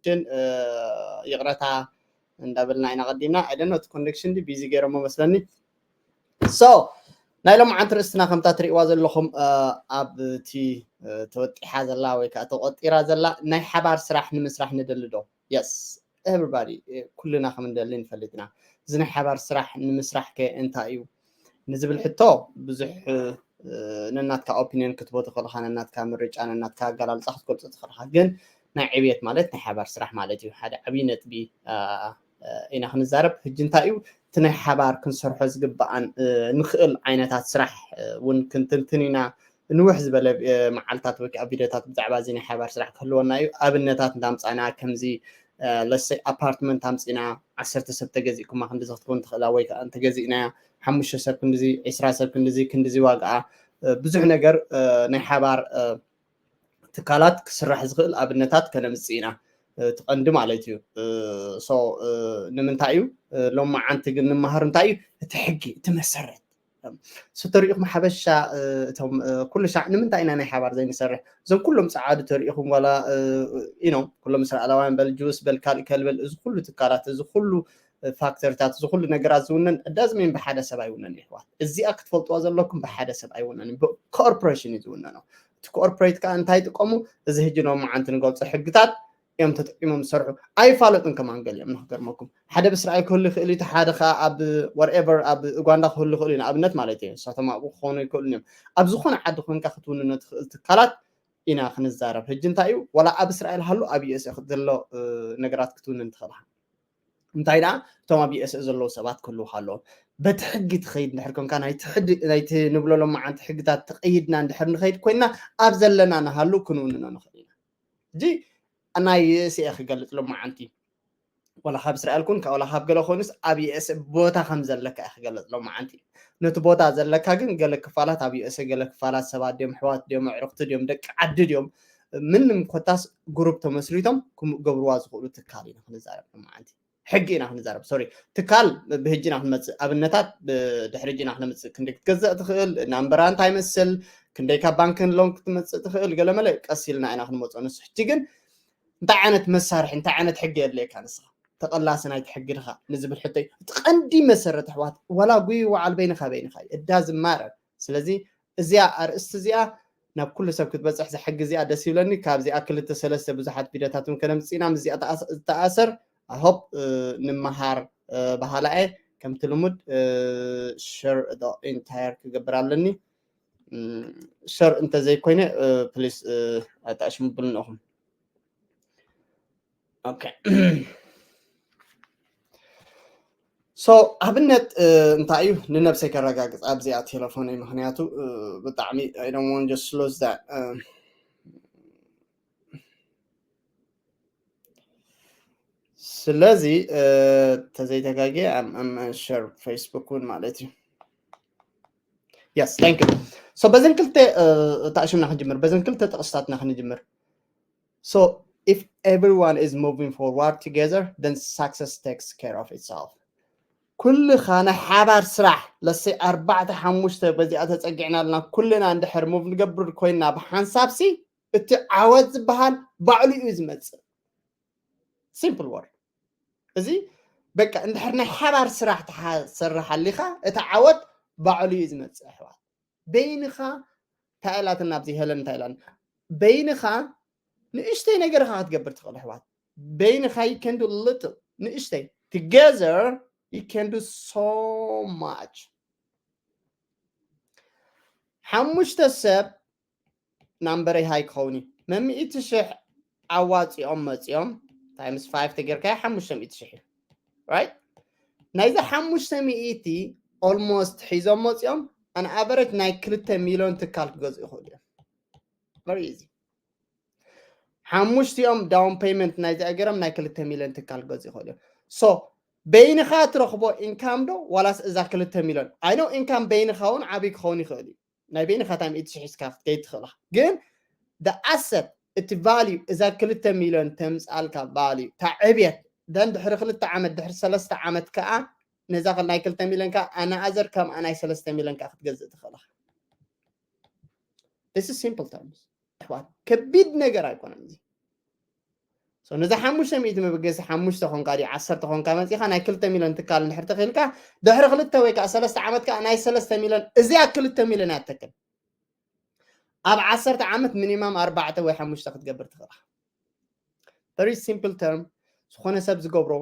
connection ይቕረታ እንዳበልና ኢና ቀዲምና። I don't know እቲ connection ዲ busy ገይሮሞ መስለኒ። So ናይ ሎማዓንቲ ርእስትና ከምታ ትርእይዋ ዘለኹም ኣብ እቲ ተወጢሓ ዘላ ወይ ከዓ ተቆጢራ ዘላ ናይ ሓባር ስራሕ ንምስራሕ ንደሊ ዶ? Yes, everybody ኩልና ከም እንደሊ ንፈልጥ ኢና። እዚ ናይ ሓባር ስራሕ ንምስራሕ ከ እንታይ እዩ ንዝብል ሕቶ ብዙሕ ነናትካ opinion ክትቦ ትኽእልኻ፣ ነናትካ ምርጫ፣ ነናትካ ኣገላልፃ ክትገልፆ ትኽእልኻ። ግን ናይ ዕብየት ማለት ናይ ሓባር ስራሕ ማለት እዩ። ሓደ ዓብዪ ነጥቢ ኢና ክንዛረብ። ሕጂ እንታይ እዩ እቲ ናይ ሓባር ክንሰርሖ ዝግባኣን ንኽእል ዓይነታት ስራሕ እውን ክንትንትን ኢና። ንውሕ ዝበለ መዓልታት ወይ ከዓ ቪዲዮታት ብዛዕባ እዚ ናይ ሓባር ስራሕ ክህልወና እዩ። ኣብነታት እንዳምፃና ከምዚ ለሰይ ኣፓርትመንት ኣምፂና ዓሰርተ ሰብ ተገዚእኩማ ክንዲ ክትከውን ትኽእላ ወይ ከዓ እንተገዚእናያ ሓሙሽተ ሰብ ክንድዚ ዒስራ ሰብ ክንድዚ ክንድዚ ዋግኣ ብዙሕ ነገር ናይ ሓባር ትካላት ክስራሕ ዝኽእል ኣብነታት ከነምፅእ ኢና። እቲ ቀንዲ ማለት እዩ። ንምንታይ እዩ ሎማዓንቲ ግን ንመሃር እንታይ እዩ እቲ ሕጊ እቲ መሰረት ስተሪኢኹም ሓበሻ እቶም ኩሉ ሻዕ ንምንታይ ኢና ናይ ሓባር ዘይንሰርሕ? እዞም ኩሎም ፀዓዱ ተሪኢኹም ዋላ ኢኖም ኩሎም እስራኤላውያን በል ጁስ በል ካልእ ከልበል እዚ ኩሉ ትካላት እዚ ኩሉ ፋክተርታት እዚ ኩሉ ነገራት ዝውነን ዳዝሜን ብሓደ ሰብ ኣይውነን ይሕዋት። እዚኣ ክትፈልጥዋ ዘለኩም ብሓደ ሰብ ኣይውነን ኮርፖሬሽን እዩ ዝውነኖ። እቲ ኮርፖሬት ከዓ እንታይ ጥቀሙ እዚ ህጂ ሎማዓንቲ ንገልፆ ሕግታት እዮም ተጠቂሞም ዝሰርሑ። ኣይፋለጡን ከማን ገሊኦም ንክገርመኩም ሓደ ብእስራኤል ክህሉ ይኽእል እዩ ሓደ ከዓ ኣብ whatever ኣብ ኡጋንዳ ክህሉ ይኽእሉ እዩ ንኣብነት ማለት እዩ። ንሳቶም ኣብኡ ክኾኑ ይኽእሉ እዮም። ኣብ ዝኾነ ዓዲ ኮንካ ክትውንኖ ትኽእል ትካላት ኢና ክንዛረብ። ሕጂ እንታይ እዩ ዋላ ኣብ እስራኤል ሃሉ ኣብ ዩኤስኤ ዘሎ ነገራት ክትውንን ትኽእል ኢኻ። እንታይ ደኣ እቶም ኣብ ዩኤስኤ ዘለዉ ሰባት ክህልውኻ ኣለዎም። በቲ ሕጊ ትኸይድ እንድሕር ኮንካ ናይቲ ንብሎ ሎማዓንቲ ሕግታት ተቐይድና እንድሕር ንኸይድ ኮይንና ኣብ ዘለና ንሃሉ ክንውንኖ ንኽእል ኢና። ሕጂ ናይ ዩኤስኤ ክገልፅ ሎማዓንቲ ዋላ ካብ እስራኤል ኩን ዋላ ካብ ገለ ኮይኑስ ኣብ ዩኤስኤ ቦታ ከም ዘለካ እየ ክገልፅ ሎማዓንቲ። ነቲ ቦታ ዘለካ ግን ገለ ክፋላት ኣብ ዩኤስኤ ገለ ክፋላት ሰባት ድዮም ኣሕዋት ድዮም ኣዕሩኽቲ ድዮም ደቂ ዓዲ ድዮም ምንም ኮታስ ግሩፕ ተመስሪቶም ክገብርዋ ዝኽእሉ ትካል ኢና ክንዛረብ ሎማዓንቲ። ሕጊ ኢና ክንዛረብ ሶሪ ትካል ብህጂ ኢና ክንመፅእ ኣብነታት ድሕሪ ጂ ኢና ክንመፅእ ክንደይ ክትገዘእ ትኽእል ናምበራ እንታይ መስል ክንደይ ካብ ባንክን ሎን ክትመፅእ ትኽእል ገለመለ ቀስ ኢልና ኢና ክንመፅኦ ንሱ ሕጂ ግን እንታይ ዓይነት መሳርሒ እንታይ ዓይነት ሕጊ የድልየካ ንስኻ ተቐላሲ ናይቲ ሕጊ ድኻ ንዝብል ሕቶ እዩ እቲ ቀንዲ መሰረት ኣሕዋት ዋላ ጉይ ወዓል በይንኻ በይንኻ እዩ እዳ ዝማረር ስለዚ እዚኣ ኣርእስቲ እዚኣ ናብ ኩሉ ሰብ ክትበፅሕ ዝሕጊ እዚኣ ደስ ይብለኒ ካብዚኣ ክልተ ሰለስተ ብዙሓት ቪዲዮታት እውን ከነምፅእ ኢና ምስዚኣ ዝተኣሰር ኣሆፕ ንምሃር በሃላ እየ ከምቲ ልሙድ ሸር ኢንታየር ክገብር ኣለኒ ሸር እንተዘይኮይነ ፕሊስ ኣጣሽምብልንኹም ኦኬ ሶ ኣብነት እንታይ እዩ ንነብሰይ ከረጋግፅ ኣብዚኣ ቴሌፎነይ ምክንያቱ ብጣዕሚ ኣይደሞን ጀስሎዝ ስለዚ ተዘይተጋጊ ሸር ፌስቡክ እውን ማለት እዩ yes thank you so በዘን ክልተ ተኣሽምና ክንጅምር በዘን ክልተ ጥቕስታትና ክንጅምር so if everyone is moving forward together then success takes care of itself ኩልኻ ናይ ሓባር ስራሕ ለሰይ ኣርባዕተ ሓሙሽተ በዚኣ ተፀጊዕና ኣለና ኩልና እንድሕር ሙቭ ንገብር ኮይንና ብሓንሳብ ሲ እቲ ዓወት ዝበሃል ባዕሉ እዩ ዝመፅእ simple word እዚ በቃ እንድሕር ናይ ሓባር ስራሕ ትሰርሕ ኣሊኻ እቲ ዓወት ባዕሉ እዩ ዝመፅእ ኣሕዋት በይንኻ እንታይ ኢላትና ኣብዚ ሄለን እንታይ ኢላን በይንኻ ንእሽተይ ነገር ኢኻ ክትገብር ትኽእል ኣሕዋት በይንኻ you can do little ንእሽተይ together you can do so much ሓሙሽተ ሰብ ናምበረይ ሃይ ክኸውን እዩ መምኢቲ ሽሕ ኣዋፂኦም መፂኦም times five ተጌርካዮ ሓሙሽተ ሚእቲ ሽሕ እዩ right ናይዚ ሓሙሽተ ሚእቲ almost ሒዞም መፂኦም an average ናይ ክልተ ሚሊዮን ትካል ክገዝኡ ይኽእሉ እዮም very easy ሓሙሽቲኦም down payment ናይዚ ኣገሮም ናይ ክልተ ሚሊዮን ትካል ክገዝኡ ይኽእሉ እዮም so በይንኻ ትረኽቦ income ዶ ዋላስ እዛ ክልተ ሚሊዮን I know income በይንኻ እውን ዓብዪ ክኸውን ይኽእል እዩ ናይ በይንኻ እንታይ ሚእቲ ሽሕ ሒዝካ ክትከይድ ትኽእል ኢኻ ግን the asset እቲ value እዛ ክልተ ሚሊዮን ተምፅኣልካ value እታ ዕብየት then ድሕሪ ክልተ ዓመት ድሕሪ ሰለስተ ዓመት ከዓ ነዛ ናይ ክልተ ሚሊዮን ከዓ ኣናኣዘር ከምኣ ናይ ሰለስተ ሚሊዮን ከዓ ክትገዝእ ትኽእል ኢኻ this is simple terms ኣሕዋት ከቢድ ነገር ኣይኮነን እዚ So ነዚ ሓሙሽተ ሚእቲ መበገሲ ሓሙሽተ ኾንካ ድዩ ዓሰርተ ኾንካ መፂኻ ናይ ክልተ ሚልዮን ትካል እንድሕር ተኽኢልካ ድሕሪ ክልተ ወይ ከዓ ሰለስተ ዓመት ከዓ ናይ ሰለስተ ሚልዮን እዚኣ ክልተ ሚልዮን እያ ትተክል። ኣብ ዓሰርተ ዓመት ሚኒማም ኣርባዕተ ወይ ሓሙሽተ ክትገብር ትኽእል ኢኻ። Very simple term ዝኾነ ሰብ ዝገብሮ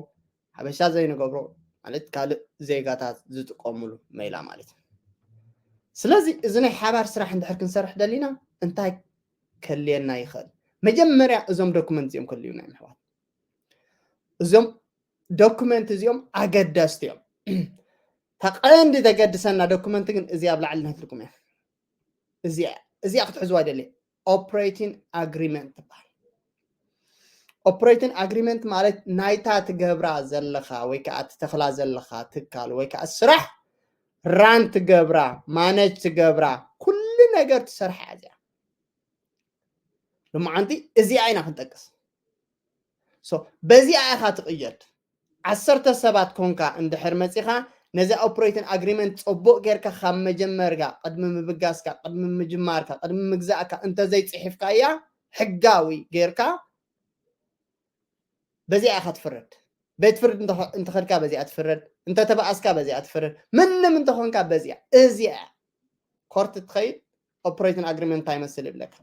ሓበሻ ዘይንገብሮ ማለት ካልእ ዜጋታት ዝጥቀሙሉ ሜላ ማለት እዩ። ስለዚ እዚ ናይ ሓባር ስራሕ እንድሕር ክንሰርሕ ደሊና እንታይ ከልየና ይኽእል? መጀመርያ እዞም ዶኩመንት እዚኦም ከልዩና እዮም ኣሕዋት። እዞም ዶኩመንት እዚኦም ኣገደስቲ እዮም። ተቐንዲ ዘገድሰና ዶኩመንት ግን እዚ ኣብ ላዕሊ ነትልኩም እያ። እዚኣ እዚኣ ክትሕዝዋ ይደሊ። ኦፕሬቲንግ ኣግሪመንት ትበሃል። ኦፕሬቲንግ ኣግሪመንት ማለት ናይታ ትገብራ ዘለኻ ወይ ከዓ ትተኽላ ዘለኻ ትካል ወይ ከዓ ስራሕ ራን ትገብራ ማነጅ ትገብራ ኩሉ ነገር ትሰርሓ እያ እዚኣ። ሎማዓንቲ እዚኣ ኢና ክንጠቅስ። So በዚኣ ኢኻ ትቕየድ። ዓሰርተ ሰባት ኮንካ እንድሕር መፂኻ ነዚ ኦፕሬቲንግ ኣግሪመንት ፅቡቕ ጌርካ ካብ መጀመርካ ቅድሚ ምብጋስካ ቅድሚ ምጅማርካ ቅድሚ ምግዛእካ እንተዘይፅሒፍካያ ሕጋዊ ጌርካ በዚኣ ኢኻ ትፍረድ። ቤት ፍርድ እንተኸድካ በዚኣ ትፍረድ፣ እንተተባኣስካ በዚኣ ትፍረድ፣ ምንም እንተኾንካ በዚኣ እዚኣ ኮርት ትኸይድ። ኦፕሬቲንግ ኣግሪመንት እንታይ ይመስል ይብለካ።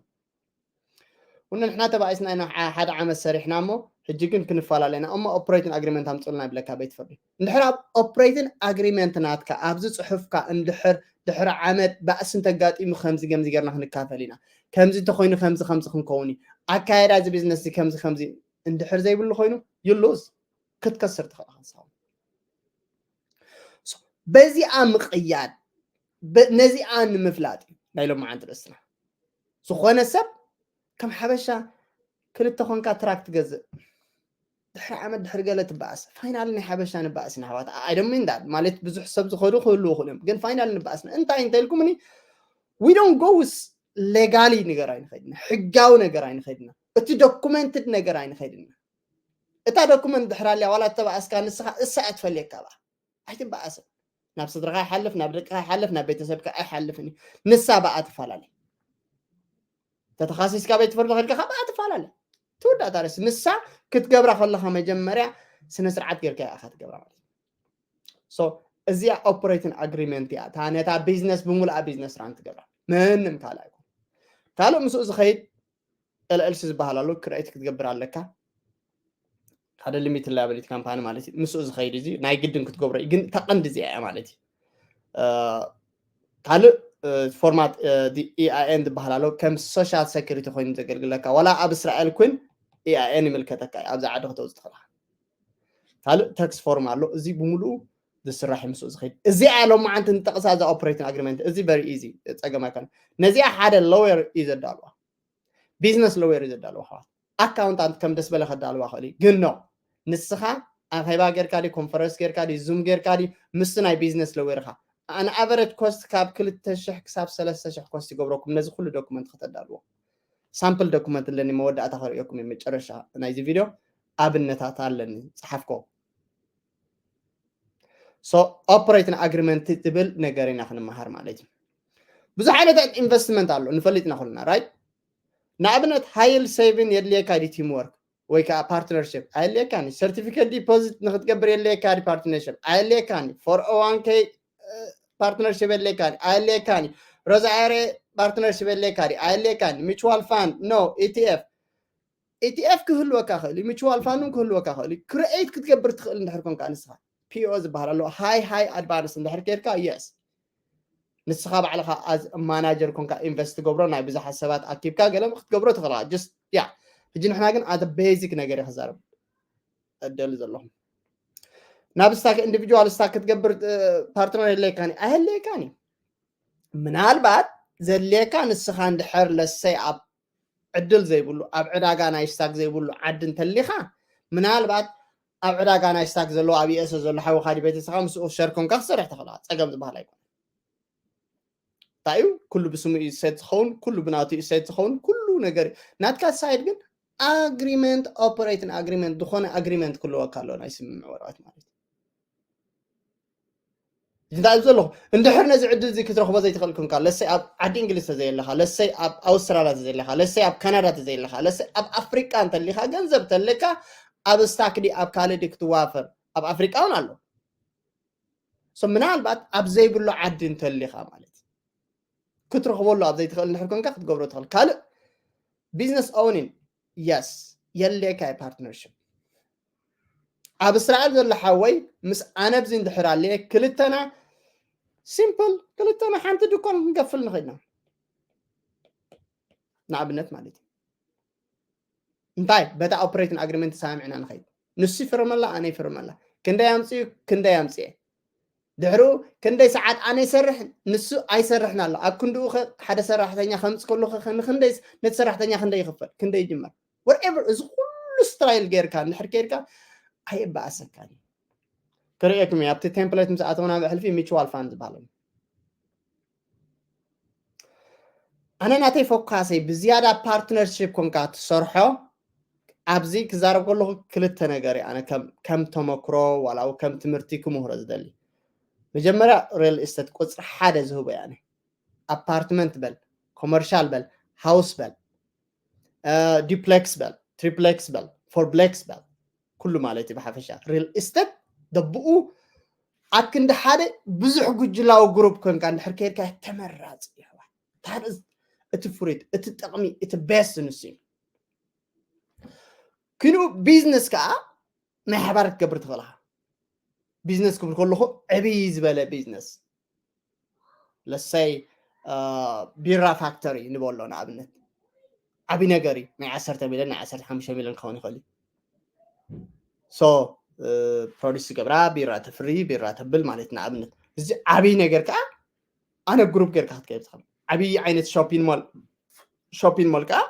ንሕና ተባኢስና ኢና ሓደ ዓመት ሰሪሕና እሞ ሕጂ ግን ክንፈላለና እሞ ኦፕሬቲንግ ኣግሪመንት ኣምፅልና ይብለካ ቤት ፍርዲ። እንድሕር ኣብ ኦፕሬቲንግ ኣግሪመንት ናትካ ኣብዚ ፅሑፍካ እንድሕር ድሕሪ ዓመት ባእሲ እንተጋጢሙ ከምዚ ከምዚ ጌርና ክንካፈል ኢና፣ ከምዚ እንተኮይኑ ከምዚ ከምዚ ክንከውን እዩ፣ ኣካየዳ እዚ ቢዝነስ እዚ ከምዚ ከምዚ እንድሕር ዘይብሉ ኮይኑ you lose ክትከስር ትኽእል ኢኻ ንስኻ። በዚኣ ምቕያድ ነዚኣ ንምፍላጥ እዩ ናይ ሎማዓንቲ ርእስና። ዝኾነ ሰብ ከም ሓበሻ ክልተ ኮንካ ትራክ ትገዝእ ድሕሪ ዓመት ድሕሪ ገለ ትበኣስ ፋይናል ናይ ሓበሻ ንበኣስ ኢና ኣሕዋት። I don't mean that ማለት ብዙሕ ሰብ ዝኸዱ ክህልዉ ይኽእሉ እዮም ግን ፋይናል ንበኣስና እንታይ እንተልኩምኒ we don't go with legally ነገር ኣይንኸድና ሕጋዊ ነገር ኣይንኸድና እቲ ዶኩመንትድ ነገር ኣይንኸድና። እታ ዶኩመንት ድሕር ኣልያ ዋላ እተባኣስካ ንስኻ እሳ እያ ትፈልየካ ብኣ ኣይትበኣስን። ናብ ስድራኻ ይሓልፍ ናብ ደቅኻ ይሓልፍ ናብ ቤተሰብካ ኣይሓልፍን እዩ። ንሳ ብኣ ትፈላለ ተተኻሲስካ ቤት ፍርዲ ከድካ ብኣ ትፈላለ ትውዳእ ታረስ ንሳ ክትገብራ ከለኻ መጀመርያ ስነ ስርዓት ጌርካ ኢኻ ትገብራ ማለት እዩ። እዚኣ ኦፕሬቲንግ ኣግሪመንት እያ እታ ነታ ቢዝነስ ብምሉኣ ቢዝነስ ራን ትገብራ ምንም ካልእ ኣይኮን። ካልእ ምስኡ ዝኸይድ ኤልኤልሲ ዝበሃል ኣሎ ክርኤት ክትገብር ኣለካ ሓደ ሊሚት ላያብሊቲ ካምፓኒ ማለት እዩ ምስኡ ዝኸይድ እዚ ናይ ግድን ክትገብሮ እዩ ግን ተቐንዲ እዚኣ እያ ማለት እዩ ካልእ ፎርማት ኢኣይኤን ዝበሃል ኣሎ ከም ሶሻል ሴኩሪቲ ኮይኑ ዘገልግለካ ዋላ ኣብ እስራኤል ኩን ኢኣይኤን ይምልከተካ እዩ ኣብዚ ዓዲ ከተውፅ ትኽእልካ ካልእ ተክስ ፎርም ኣሎ እዚ ብምሉኡ ዝስራሕ እዩ ምስኡ ዝኸይድ እዚኣ ሎማዓንቲ ንጠቕሳ እዛ ኦፕሬቲንግ ኣግሪመንት እዚ ቨሪ ኢዚ ፀገም ኣይኮነ ነዚኣ ሓደ ሎየር እዩ ዘዳልዋ ቢዝነስ ሎየር እዩ ዘዳልዋ ኣሕዋት ኣካውንታንት ከም ደስ በለ ከዳልዋ ክእል እዩ ግን ኖ ንስኻ ኣኼባ ጌርካ ድዩ ኮንፈረንስ ጌርካ ድዩ ዙም ጌርካ ድዩ ምስቲ ናይ ቢዝነስ ሎየርኻ ንኣቨረጅ ኮስት ካብ ክልተ ሽሕ ክሳብ ሰለስተ ሽሕ ኮስት ይገብረኩም ነዚ ኩሉ ዶኩመንት ከተዳልዎ ሳምፕል ዶኩመንት ኣለኒ መወዳእታ ከርእየኩም እዩ መጨረሻ ናይዚ ቪድዮ ኣብነታት ኣለኒ ፀሓፍኮ ኦፕሬቲንግ ኣግሪመንት ትብል ነገር ኢና ክንመሃር ማለት እዩ ብዙሕ ዓይነታት ኢንቨስትመንት ኣሎ ንፈልጥ ኢና ኩልና ራይት ንኣብነት ሃይል ሴቪን የድልየካ ዲ ቲም ወርክ ወይ ከዓ ፓርትነርሽፕ ኣየድልየካን ሰርቲፊኬት ዲፖዚት ንክትገብር የድልየካ ዲ ፓርትነርሽፕ ኣየድልየካን ፎር ኦ ዋን ኬ ፓርትነርሽፕ የድልየካን ኣየድልየካን ሮዛ ኣሬ ፓርትነርሽፕ የድልየካ ኣየድልየካን ሚቹዋል ፋንድ ኖ ኢቲኤፍ ኢቲኤፍ ክህልወካ ክእል እዩ ሚቹዋል ፋንድ ክህልወካ ክእል እዩ ክርኤት ክትገብር ትኽእል እንድሕር ኮንካ ንስኻ ፒኦ ዝበሃል ኣሎ ሃይ ሃይ ኣድቫንስ እንድሕር ኬድካ የስ ንስኻ ባዕልኻ ኣዝ ማናጀር ኮንካ ኢንቨስት ትገብሮ ናይ ብዙሓት ሰባት ኣኪብካ ገለ ክትገብሮ ትኽእልካ ጀስት ያ ሕጂ ንሕና ግን ኣዘ ቤዚክ ነገር ክዛረብ እደሊ ዘለኹ ናብ ስታክ ኢንዲቪጁዋል ስታክ ክትገብር ፓርትነር የድለየካን ኣየድለየካን እዩ ምናልባት ዘድልየካ ንስኻ እንድሕር ለሰይ ኣብ ዕድል ዘይብሉ ኣብ ዕዳጋ ናይ ስታክ ዘይብሉ ዓዲ እንተሊኻ ምናልባት ኣብ ዕዳጋ ናይ ስታክ ዘለዎ ኣብ ዩኤስ ዘሎ ሓዊኻ ዲ ቤተሰኻ ምስኡ ሸር ኮንካ ክሰርሕ ተኽእልካ ፀገም ዝበሃል ኣይኮነ እንታይ እዩ ኩሉ ብስሙ እዩ ሰት ዝኸውን ኩሉ ብናቱ እዩ ሰት ዝኸውን ኩሉ ነገር ናትካ ሳይድ ግን ኣግሪመንት ኦፐሬቲንግ ኣግሪመንት ዝኾነ ኣግሪመንት ክህልወካ ኣለዎ ናይ ስምምዕ ወረቐት ማለት እዩ እንታይ ዘለኹ? እንድሕር ነዚ ዕድል እዚ ክትረኽቦ ዘይትኽእል ኮንካ፣ ለሰይ ኣብ ዓዲ እንግሊዝ ተዘየለኻ፣ ለሰይ ኣብ ኣውስትራልያ ተዘየለኻ፣ ለሰይ ኣብ ካናዳ ተዘየለኻ፣ ለሰይ ኣብ ኣፍሪቃ እንተሊኻ፣ ገንዘብ ተለካ፣ ኣብ ስታክ ዲ ኣብ ካልእ ዲ ክትዋፈር፣ ኣብ ኣፍሪቃ እውን ኣሎ። So ምናልባት ኣብ ዘይብሉ ዓዲ እንተሊኻ ማለት ክትረኽበሉ ኣብ ዘይትኽእል እንድሕር ኮንካ ክትገብሮ ትኽእል። ካልእ ቢዝነስ ኦውኒን፣ የስ፣ የድልየካ እዩ ፓርትነርሽፕ። ኣብ እስራኤል ዘሎ ሓወይ ምስ ኣነ ብዚ እንድሕር ኣለ፣ ክልተና ሲምፕል፣ ክልተና ሓንቲ ድኳን ክንከፍል ንኽእል ኢና፣ ንኣብነት ማለት እዩ። እንታይ በታ ኦፕሬቲንግ ኣግሪመንት ተሰማሚዕና ንኸይድ። ንሱ ይፍርመላ፣ ኣነ ይፍርመላ። ክንደይ ኣምፅኡ፣ ክንደይ ኣምፅኤ። ድሕሩ ክንደይ ሰዓት ኣነ ይሰርሕ፣ ንሱ ኣይሰርሕን ኣሎ። ኣብ ክንድኡ ኸ ሓደ ሰራሕተኛ ከምፅ ከሎ ኸ ንክንደይ፣ ነቲ ሰራሕተኛ ክንደይ ይኽፈል፣ ክንደይ ይጅመር፣ ወርኤቨር። እዚ ኩሉ ስትራይል ጌርካ እንድሕር ኬድካ ኣየባእሰካን እዩ። ክርእየኩም እየ። ኣብቲ ቴምፕሌት ምስ ኣተውና ብሕልፊ ሚቹዋል ፋንድ ዝበሃሉ። ኣነ ናተይ ፎካሰይ ብዝያዳ ፓርትነርሽፕ ኮንካ ትሰርሖ። ኣብዚ ክዛረብ ከለኹ ክልተ ነገር እዩ ኣነ ከም ከም ተመክሮ ዋላ እውን ከም ትምህርቲ ክምህሮ ዝደሊ። መጀመርያ ሪል ኢስቴት ቁፅሪ ሓደ ዝህቦ እየ ኣነ። ኣፓርትመንት በል፣ ኮመርሻል በል፣ ሃውስ በል፣ ዲፕሌክስ በል፣ ትሪፕሌክስ በል፣ ፎርብሌክስ በል፣ ኩሉ ማለት እዩ ብሓፈሻ። ሪል ኢስቴት ደብኡ ኣብ ክንዲ ሓደ ብዙሕ ጉጅላዊ ግሩፕ ኮንካ እንድሕር ከይድካ ተመራፂ እዩ ኣሕዋት። ታዲያ እቲ ፍሩት፣ እቲ ጥቕሚ፣ እቲ ቤስት ንሱ እዩ። ክንኡ ቢዝነስ ከዓ ናይ ሓባር ክትገብር ትኽእል ኢኻ። ቢዝነስ ክብል ከለኹ ዕብይ ዝበለ ቢዝነስ፣ ለሰይ ቢራ ፋክተሪ ንበሎ ንኣብነት፣ ዓብይ ነገር እዩ። ናይ ዓሰርተ ሚልዮን ናይ ዓሰርተ ሓሙሽተ ሚልዮን ክኸውን ይኽእል እዩ። ሶ ፕሮዲስ ዝገብራ ቢራ ተፍሪ፣ ቢራ ተብል ማለት ንኣብነት። እዚ ዓብይ ነገር ከዓ ኣነ ግሩፕ ጌርካ ክትከይድ ትኽእል። ዓብይ ዓይነት ሾፒንግ ሞል፣ ሾፒንግ ሞል ከዓ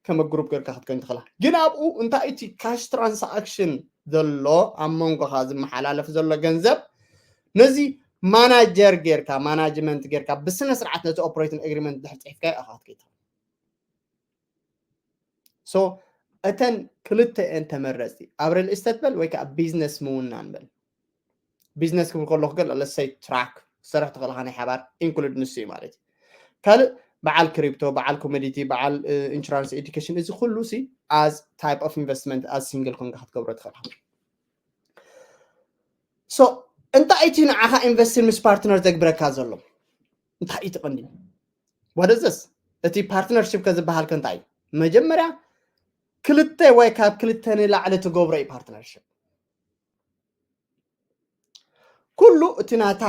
ከም ግሩፕ ጌርካ ክትከይድ ትኽእላ። ግን ኣብኡ እንታይ እቲ ካሽ ትራንሳክሽን ዘሎ ኣብ መንጎኻ ዝመሓላለፍ ዘሎ ገንዘብ ነዚ ማናጀር ጌርካ፣ ማናጅመንት ጌርካ ብስነ ስርዓት ነቲ ኦፕሬቲንግ ኣግሪመንት ድሕር ፅሒፍካ ኢኻ ክትከይድ ትኽእል። ሶ እተን ክልተ እየን ተመረፅቲ። ኣብ ሪል ኢስቴት በል ወይ ከዓ ቢዝነስ ምውናን በል። ቢዝነስ ክብል ከለኹ ግን ለሰይ ትራክ ክሰርሕ ትኽእልካ ናይ ሓባር ኢንክሉድ ንሱ እዩ ማለት እዩ። ካልእ በዓል ክሪፕቶ፣ በዓል ኮሞዲቲ፣ በዓል ኢንሹራንስ፣ ኤዱኬሽን፣ እዚ ኩሉ ሲ ኣዝ ታይፕ ኦፍ ኢንቨስትመንት ኣዝ ሲንግል ኮንካ ክትገብሮ ትኽእልካ። ሶ እንታይ እቲ ንዓኻ ኢንቨስትን ምስ ፓርትነር ዘግብረካ ዘሎ? እንታይ እዩ ትቐንዲ? ወደዘስ እቲ ፓርትነርሽፕ ከ ዝበሃል ከ እንታይ እዩ? መጀመርያ ክልተ ወይ ካብ ክልተ ንላዕሊ ትገብሮ እዩ ፓርትነርሽፕ። ኩሉ እቲ ናታ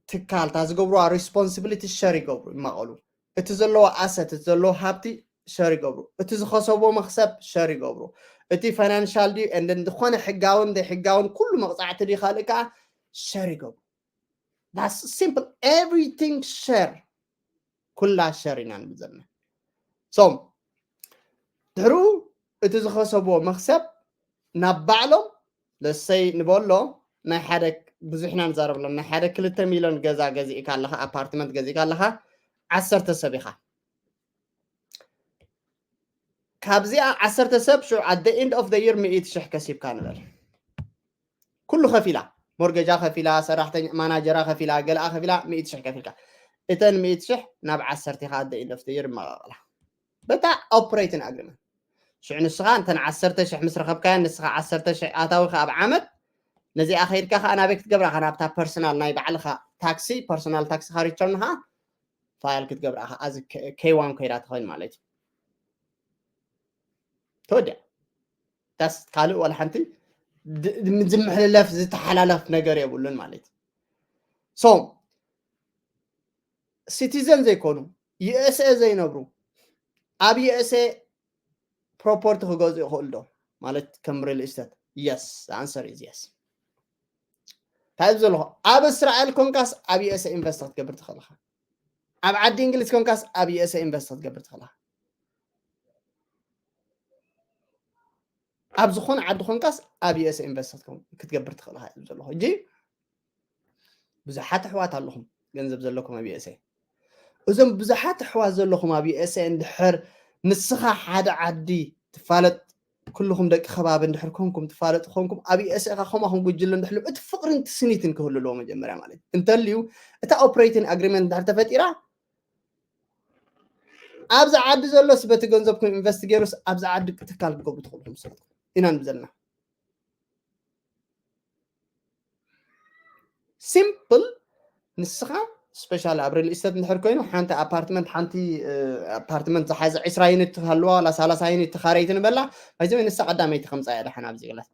ትካል እታ ዝገብርዋ ሪስፖንሲቢሊቲ ሸር ይገብሩ ይማቐሉ። እቲ ዘለዎ ኣሰት፣ እቲ ዘለዎ ሃብቲ ሸር ይገብሩ። እቲ ዝኸሰብዎ መኽሰብ ሸር ይገብሩ። እቲ ፋይናንሻል ድዩ ኤንድ ዝኾነ ሕጋውን ዘይሕጋውን ኩሉ መቕፃዕቲ ድዩ ካልእ ከዓ ሸር ይገብሩ። That's simple. Everything ሸር፣ ኩላ ሸር ኢና ንብል ዘለና። ሶ ድሕሩ እቲ ዝኸሰብዎ መኽሰብ ናብ ባዕሎም ለሰይ ንበሎ ናይ ሓደ ብዙሕና ንዛረብ ኣለና ናይ ሓደ ክልተ ሚሊዮን ገዛ ገዚእካ ኣለኻ ኣፓርትመንት ገዚእካ ኣለኻ ዓሰርተ ሰብ ኢኻ ካብዚኣ ዓሰርተ ሰብ ሽዑ at the end of the year ሚእቲ ሽሕ ከሲብካ ንበል ኩሉ ከፊላ ሞርገጃ ከፊላ ሰራሕተኛ ማናጀራ ከፊላ ገለኣ ከፊላ ሚእቲ ሽሕ ከፊልካ እተን ሚእቲ ሽሕ ናብ ዓሰርተ ኢኻ at the end of the year ይመቓቐላ በታ ኦፕሬቲንግ ኣግሪመንት ሽዑ ንስኻ እንተን ዓሰርተ ሽሕ ምስ ረኸብካያ ንስኻ ዓሰርተ ሽሕ ኣታዊኻ ኣብ ዓመት ነዚኣ ከይድካ ከዓ ናበይ ክትገብራ ኻ ናብታ ፐርሰናል ናይ ባዕልኻ ታክሲ ፐርሰናል ታክሲ ኻ ሪተርን ኻ ፋይል ክትገብራ ኻ ኣዚ ኬዋን ኮይዳ ትኸውን ማለት እዩ ተወዲያ ዳስ ካልእ ዋላ ሓንቲ ዝምሕልለፍ ዝተሓላለፍ ነገር የብሉን ማለት እዩ so ሲቲዘን ዘይኮኑ ዩኤስኤ ዘይነብሩ ኣብ ዩኤስኤ ፕሮፖርቲ ክገዝኡ ይኽእሉ ዶ ማለት ከም ሪል ኢስተት yes answer is yes እንታይ ዘለኹ ኣብ እስራኤል ኮንካስ ኣብ ዩኤስኤ ኢንቨስት ክትገብር ትኽእል ኢኻ ኣብ ዓዲ እንግሊዝ ኮንካስ ኣብ ዩኤስኤ ኢንቨስት ክትገብር ትኽእል ኢኻ ኣብ ዝኾነ ዓዲ ኮንካስ ኣብ ዩኤስኤ ኢንቨስት ክትገብር ትኽእል ኢኻ ዘለኹ ሕጂ ብዙሓት ኣሕዋት ኣለኹም ገንዘብ ዘለኩም ኣብ ዩኤስኤ እዞም ብዙሓት ኣሕዋት ዘለኹም ኣብ ዩኤስኤ እንድሕር ንስኻ ሓደ ዓዲ ትፋለጥ ኩልኹም ደቂ ከባቢ እንድሕር ኮንኩም ትፋለጡ ኮንኩም ኣብ USA ኻ ከማኹም ጉጅለ እንድሕልው እቲ ፍቕርን እቲ ስኒትን ክህሉ ኣለዎ መጀመርያ ማለት እዩ። እንተልዩ እታ ኦፕሬቲንግ ኣግሪመንት እንድሕር ተፈጢራ ኣብዚ ዓዲ ዘሎስ በቲ ገንዘብኩም ኢንቨስት ገይሩስ ኣብዚ ዓዲ ትካል ክገብሩ ትኽእሉ ትመስለኩም ኢና ንብል ዘለና። ሲምፕል ንስኻ ስፔሻሊ ኣብ ሪል ኢስተት እንድሕር ኮይኑ ሓንቲ ኣፓርትመንት ሓንቲ ኣፓርትመንት ዝሓዘ ዕስራ ዩኒት ትሃልዋ ዋላ ሰላሳ ዩኒት ተኻረይቲ ንበላ ባይዘ ንሳ ቀዳመይቲ ከምፃ እያ ደሓን ኣብዚ ግላት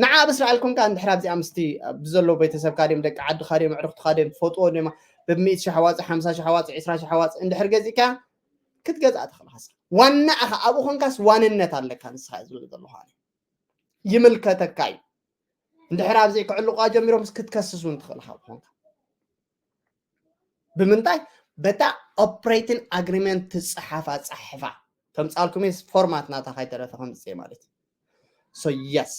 ንዓ ኣብ እስራኤል ኮንካ እንድሕር ኣብዚኣ ምስቲ ብዘሎ ቤተሰብካ ድም ደቂ ዓድኻ ድም ኣዕሩኽትኻ ድም ትፈጥዎ ድማ ብሚእቲ ሺሕ ኣዋፅእ ሓምሳ ሺሕ ኣዋፅእ ዕስራ ሺሕ ኣዋፅእ እንድሕር ገዚእካ ክትገዝኣ ትኽእል ኢኻ ዋና ኢኻ ኣብኡ ኮንካስ ዋንነት ኣለካ ንስኻ ዝብል ዘለኹ ይምልከተካ እዩ እንድሕር ኣብዘይ ክዕልቋ ጀሚሮም ክትከስስ እውን ትኽእል ካብ ኮንካ ብምንታይ በታ ኦፕሬቲንግ ኣግሪመንት ትፅሓፋ ፀሕፋ ከምፃልኩም ስ ፎርማት ናታ ካይተረፈ ከምፅፅእ ማለት እዩ so yes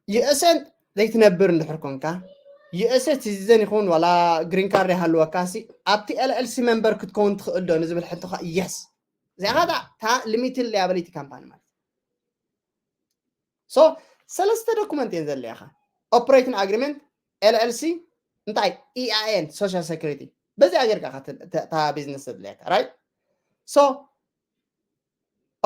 USA ዘይትነብር እንድሕር ኮንካ USA ሲቲዘን ይኹን ዋላ ግሪን ካርድ ይሃልወካ ሲ ኣብቲ LLC መንበር ክትከውን ትኽእል ዶ ንዝብል ሕቶ ካ yes እዚኣ ታ ሊሚትድ ሊያብሊቲ ካምፓኒ ማለት so ሰለስተ ዶኩመንት እየን ዘድልያኻ ኦፕሬቲንግ ኣግሪመንት LLC እንታይ EIN social security በዚኣ ጌርካ ታ ቢዝነስ ዘድልያካ right so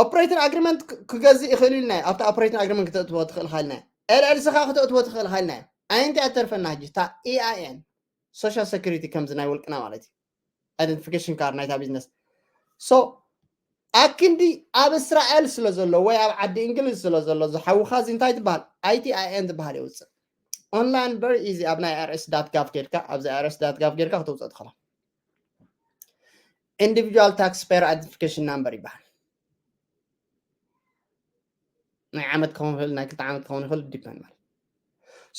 ኦፕሬቲንግ ኣግሪመንት ክገዝእ ይኽእል ኢልና ኣብቲ ኦፕሬቲንግ ኣግሪመንት ክተእትዎ ትኽእል ኢልና LLC ኻ ክተእትዎ ትኽእል ኢልና ኣየንቲ ኣተርፈና ሕጂ እታ EIN social security ከምዚ ናይ ውልቅና ማለት እዩ identification card ናይታ ቢዝነስ so ኣክንዲ ኣብ እስራኤል ስለ ዘሎ ወይ ኣብ ዓዲ እንግሊዝ ስለ ዘሎ ዝሓውኻ እዚ እንታይ ትበሃል ITIN ትበሃል የውፅእ online very easy ኣብ ናይ IRS dot gov ጌርካ ኣብዚ IRS dot gov ጌርካ ክተውፅእ ትኽእላ individual taxpayer identification number ይበሃል ናይ ዓመት ክኸውን ይኽእል ናይ ክልተ ዓመት ክኸውን ይኽእል depend ማለት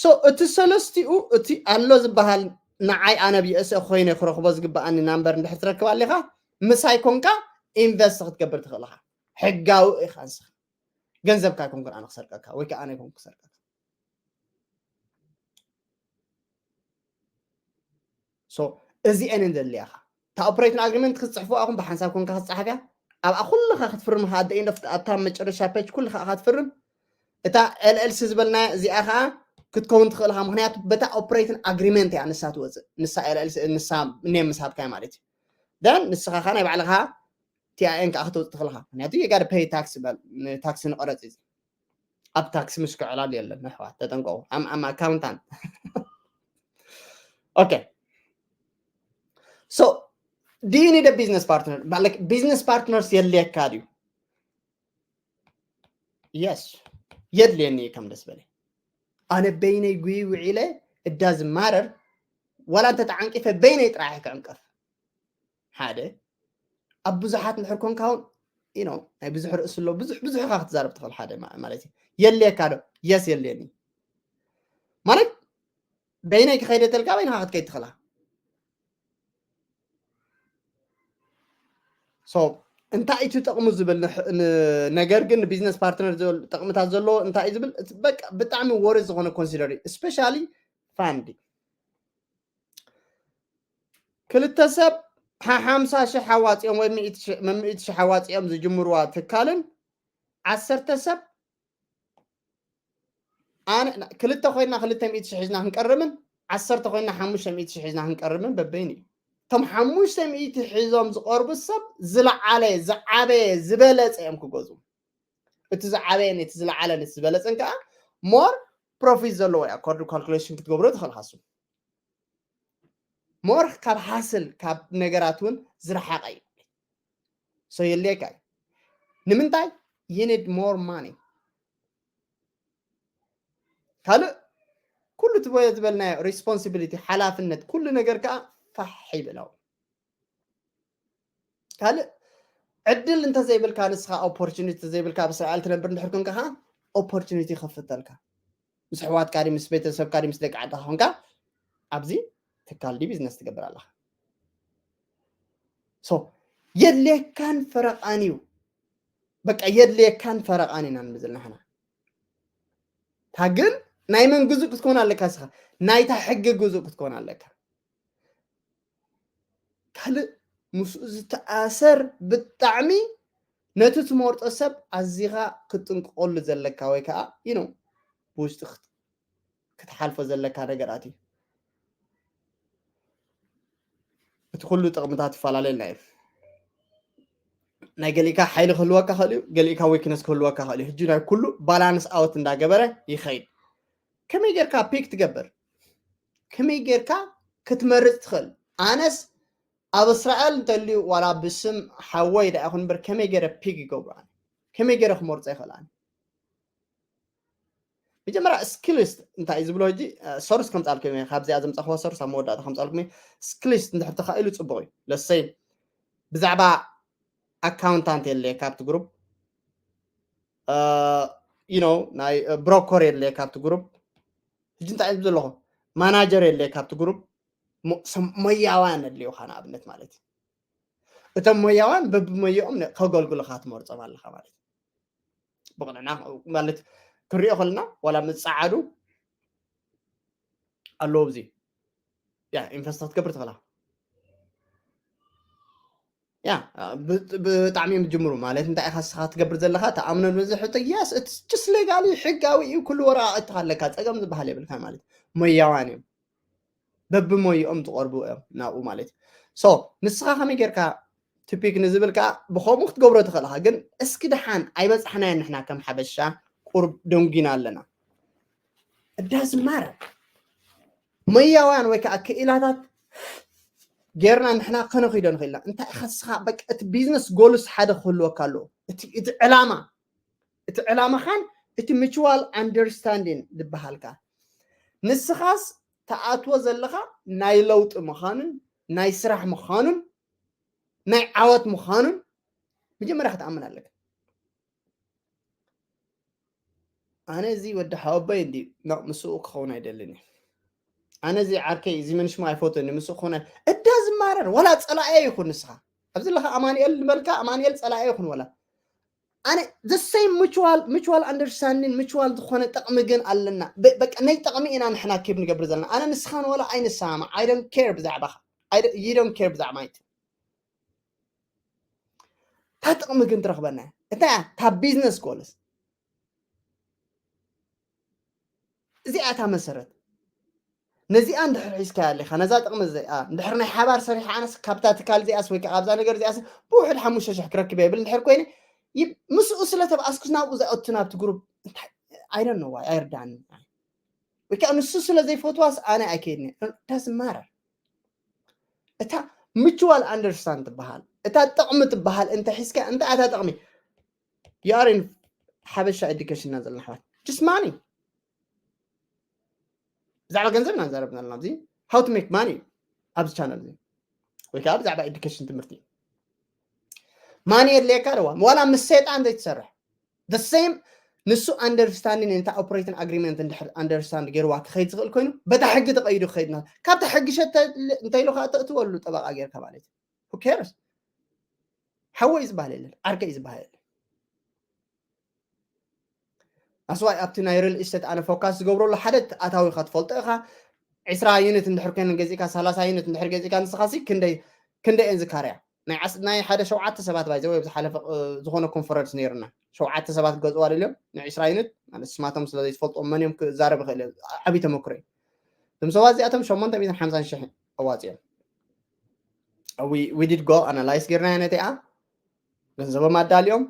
so እቲ ሰለስቲኡ እቲ ኣሎ ዝበሃል ንዓይ ኣነ ብየእሰ ኮይነ ክረኽቦ ዝግበኣኒ ናምበር እንድሕር ትረክብ ኣለኻ ምሳይ ኮንካ ኢንቨስት ክትገብር ትኽእል ኢኻ ሕጋዊ ኢኻ ንስኻ ገንዘብካ ኣይኮንኩን ኣነ ክሰርቀካ ወይ ከዓ ኣነ ኣይኮንኩ ክሰርቀካ so እዚአን እየን ዘድልያኻ እታ ኦፕሬቲንግ ኣግሪመንት ክትፅሕፉ ኣኹም ብሓንሳብ ኮንካ ክትፅሓፍያ ኣብኣ ኩልኻ ክትፍርም ከኣ ኣደ ኢንድ ኣብታ መጨረሻ ፔጅ ኩልኻ ኢኻ ትፍርም እታ LLC ዝበልና እዚኣ ከዓ ክትከውን ትኽእል ኢኻ ምክንያቱ በታ ኦፕሬቲንግ ኣግሪመንት እያ ንሳ ትወፅእ ንሳ LLC ንሳ ኔም ምስ ሃብካያ ማለት እዩ then ንስኻ ከዓ ናይ ባዕልኻ TIN ከዓ ክትወፅእ ትኽእል ኢኻ ምክንያቱ you gotta pay tax በል ንታክሲ ንቐረፅ እዩ ኣብ ታክሲ ምስ ክዕላል የለን ኣሕዋት ተጠንቀቑ I'm accountant okay so do you need a business partner business partners የድልየካ ድዩ yes የድልየኒ እዩ ከም ደስ በለ ኣነ በይነይ ጉይ ውዒለ እዳ ዝማረር ዋላ እንተ ተዓንቂፈ በይነይ ጥራሕ ክዕንቀፍ ሓደ ኣብ ብዙሓት እንድሕር ኮንካ እውን you know ናይ ብዙሕ ርእሲ ኣሎ ብዙሕ ብዙሕ ኢኻ ክትዛረብ ትኽእል ሓደ ማለት እዩ የድልየካ ዶ yes የድልየኒ ማለት በይነይ ክኸይደ ተልካ በይንኻ ክትከይድ ትኽእላ so እንታይ እዩ ጥቕሙ ዝብል ነገር ግን ንቢዝነስ ፓርትነር ጥቕምታት ዘለዎ እንታይ እዩ ዝብል በቃ ብጣዕሚ ወሪ ዝኾነ ኮንሲደር especially funding ክልተ ሰብ ሓሓምሳ ሽሕ ኣዋፂኦም ወይ ምእቲ ሽሕ ኣዋፂኦም ዝጅምርዋ ትካልን ዓሰርተ ሰብ ኣነ ክልተ ኮይና ክልተ ሚእቲ ሽሕ ሒዝና ክንቀርብን ዓሰርተ ኮይና ሓሙሽተ ሚእቲ ሽሕ ሒዝና ክንቀርብን በበይን እዩ እቶም ሓሙሽተ ሚእቲ ሒዞም ዝቐርቡ ሰብ ዝለዓለ ዝዓበየ ዝበለፀ እዮም ክገዙ እቲ ዝዓበየን እቲ ዝለዓለን እቲ ዝበለፀን ከዓ more profit ዘለዎ እዩ according calculation ክትገብሮ ትኽእል ካሱ more ካብ ሃስል ካብ ነገራት እውን ዝረሓቐ እዩ so የድልየካ እዩ ንምንታይ you need more money ካልእ ኩሉ ትበዮ ዝበልናዮ responsibility ሓላፍነት ኩሉ ነገር ከዓ ፋሕ ይብለው ካልእ ዕድል እንተዘይብልካ ንስኻ opportunity ዘይብልካ ኣብ እስራኤል ትነብር እንድሕር ኮንካ ከዓ opportunity ይኸፍተልካ ምስ ኣሕዋትካ ድዩ ምስ ቤተሰብካ ድዩ ምስ ደቂ ዓድኻ ኮንካ ኣብዚ ትካል ድዩ ቢዝነስ ትገብር ኣለኻ so የድልየካን ፈረቓን እዩ በቃ የድልየካን ፈረቓን ኢና ንብል ዘለና ሕና እታ ግን ናይ መን ግዙእ ክትከውን ኣለካ ስኻ ናይታ ሕጊ ግዙእ ክትከውን ኣለካ ካልእ ምስኡ ዝተኣሰር ብጣዕሚ ነቲ ትመርጦ ሰብ ኣዚኻ ክትጥንቅቐሉ ዘለካ ወይ ከዓ you know ብውሽጢ ክትሓልፎ ዘለካ ነገራት እዩ። እቲ ኩሉ ጥቕምታት ይፈላለየልና እዩ። ናይ ገሊእካ ሓይሊ ክህልወካ ክእል እዩ፣ ገሊእካ ዊክነስ ክህልወካ ክእል እዩ። ሕጂ ናይ ኩሉ ባላንስ ኣውት እንዳገበረ ይኸይድ። ከመይ ጌርካ ፒክ ትገብር? ከመይ ጌርካ ክትመርፅ ትኽእል? ኣነስ ኣብ እስራኤል እንተልዩ ዋላ ብስም ሓወይ ዳ ይኹን እምበር ከመይ ገይረ ፒክ ይገብሩ ኣነ? ከመይ ገይረ ክመርፆ ይኽእል ኣነ? መጀመርያ ስኪልስ እንታይ እዩ ዝብሎ ሕጂ ሶርስ ከምፃልኩም እየ። ካብዚኣ ዘምፃኽዋ ሶርስ ኣብ መወዳእታ ከምፃልኩም እየ። ስኪልስ እንድሕር ተኻኢሉ ፅቡቕ እዩ። ለሰይ ብዛዕባ ኣካውንታንት የለ ካብቲ ግሩፕ you know ናይ ብሮከር የለ ካብቲ ግሩፕ። ሕጂ እንታይ እዩ ዘለኹ? ማናጀር የለ ካብቲ ግሩፕ። ሞያውያን ኣድልዩኻ ንኣብነት ማለት እዩ። እቶም ሞያውያን በብሞያኦም ከገልግሉኻ ትመርፆም ኣለኻ ማለት እዩ። ብቕንዕና ማለት ክሪኦ ከለና ዋላ ምፅዓዱ ኣለዎ። እዚ ያ ኢንቨስት ክትገብር ትኽእላ። ያ ብጣዕሚ እዮም ዝጅምሩ ማለት እንታይ ኢኻ ስኻ ትገብር ዘለኻ ተኣምኖ ነዚ ሕቶ። የስ እቲ ጭስ ሌጋሊ ሕጋዊ እዩ። ኩሉ ወረቃ እትኻ ኣለካ ጸገም ዝበሃል የብልካ ማለት ሞያዋን እዮም። በብሞይኦም ዝቐርቡ እዮም ናብኡ ማለት እዩ። ሶ ንስኻ ከመይ ጌርካ ቲፒክ ንዝብል ከዓ ብኸምኡ ክትገብሮ ትኽእል ኢኻ። ግን እስኪ ደሓን ኣይበፃሕናዮ ንሕና ከም ሓበሻ ቁርብ ደንጊና ኣለና። እዳዝማረ ሞያውያን ወይ ከዓ ክኢላታት ጌርና ንሕና ከነኺዶ ንኽእልና እንታይ ኢኻ ንስኻ በቃ እቲ ቢዝነስ ጎልስ ሓደ ክህልወካ ኣለዎ። እቲ ዕላማ እቲ ዕላማኻን እቲ ሚቹዋል ኣንደርስታንዲን ዝበሃልካ ንስኻስ ተኣትዎ ዘለኻ ናይ ለውጢ ምዃኑን ናይ ስራሕ ምዃኑን ናይ ዓወት ምዃኑን መጀመርያ ክትኣምን ኣለካ። ኣነ እዚ ወዲ ሓወቦይ እንዲ ምስኡ ክኸውን ኣይደልን እዩ። ኣነ እዚ ዓርከይ እዚ መንሽማ ኣይፈትን ምስኡ ክኾነ እዳ ዝማረር ዋላ ጸላኤ ይኹን ንስኻ ኣብዚ ለኻ ኣማንኤል ንበልካ ኣማንኤል ጸላኤ ይኹን ዋላ ኣነ the same mutual mutual understanding mutual ዝኾነ ጥቕሚ ግን ኣለና። በቃ ናይ ጥቕሚ ኢና ንሕና ኬብ ንገብር ዘለና። ኣነ ንስኻን ዋላ ኣይንሰማማዕ። I don't care ብዛዕባኻ። You don't care ብዛዕባ ማይት እንታይ ጥቕሚ ግን ትረኽበና እታ እታ ቢዝነስ ጎልስ እዚኣ እታ መሰረት ነዚኣ እንድሕር ሒዝካ ኣለኻ ነዛ ጥቕሚ እዚኣ እንድሕር ናይ ሓባር ሰሪሓ ኣነስ ካብታ ትካል እዚኣስ ወይ ካብዛ ነገር እዚኣስ ብውሕድ ሓሙሽተ ሽሕ ክረክብ የብል እንድሕር ኮይነ ምስኡ ስለ ተብኣስኩስ ናብኡ ዝኣቱ ናብቲ ግሩፕ እንታይ I don't know why ኣይርዳኒ ወይ ከዓ ንሱ ስለ ዘይፈትዋስ ኣነ ኣይከይድኒ doesn't matter እታ mutual understand ትበሃል እታ ጥቕሚ ትበሃል እንተ ሒዝካ እንታይ እታ ጥቕሚ you are in ሓበሻ education ና ዘለና ኣሕዋት just money ብዛዕባ ገንዘብ ኢና ንዛረብ ዘለና ኣብዚ how to make money ኣብዚ ቻነል እዚ ወይ ከዓ ብዛዕባ education ትምህርቲ ማኒ የድልየካ ደዋ ዋላ ምስ ሰይጣን ዘይትሰርሕ the same ንሱ understanding እንተ operating agreement እንድሕር understand ገይርዋ ክኸይድ ዝኽእል ኮይኑ በታ ሕጊ ተቐይዱ ክኸይድ ና ካብታ ሕጊ ሸተ እንተኢሉ ከዓ ተእትወሉ ጠበቃ ገይርካ ማለት እዩ who cares ሓወይ ዝበሃል የለን ዓርከይ ዝበሃል የለን ኣስዋይ ኣብቲ ናይ ሪል ኢስቴት ኣነ ፎካስ ዝገብረሉ ሓደ ኣታዊካ ትፈልጦ ኢኻ ዕስራ ዩኒት እንድሕር ኮይነን ገዚእካ ሰላሳ ዩኒት እንድሕር ገዚእካ ንስኻሲ ክንደይ ክንደይ እየን ዝካርያ ናይ ሓደ ሸውዓተ ሰባት ባይዘ ወይ ዝሓለፈ ዝኾነ ኮንፈረንስ ነይርና ሸውዓተ ሰባት ክገዝዋ ደልዮም ንዕስራ ዩኒት ማለት ስማቶም ስለ ዘይትፈልጦም መን እዮም ክዛረብ ይኽእል ዓብዪ ተመክሮ እዩ እዞም ሰባት እዚኣቶም ሸሞንተ ሚእትን ሓምሳን ሽሕ ኣዋፂኦም we did go analyze ጌርናዮ ነቲኣ ገንዘቦም ኣዳልዮም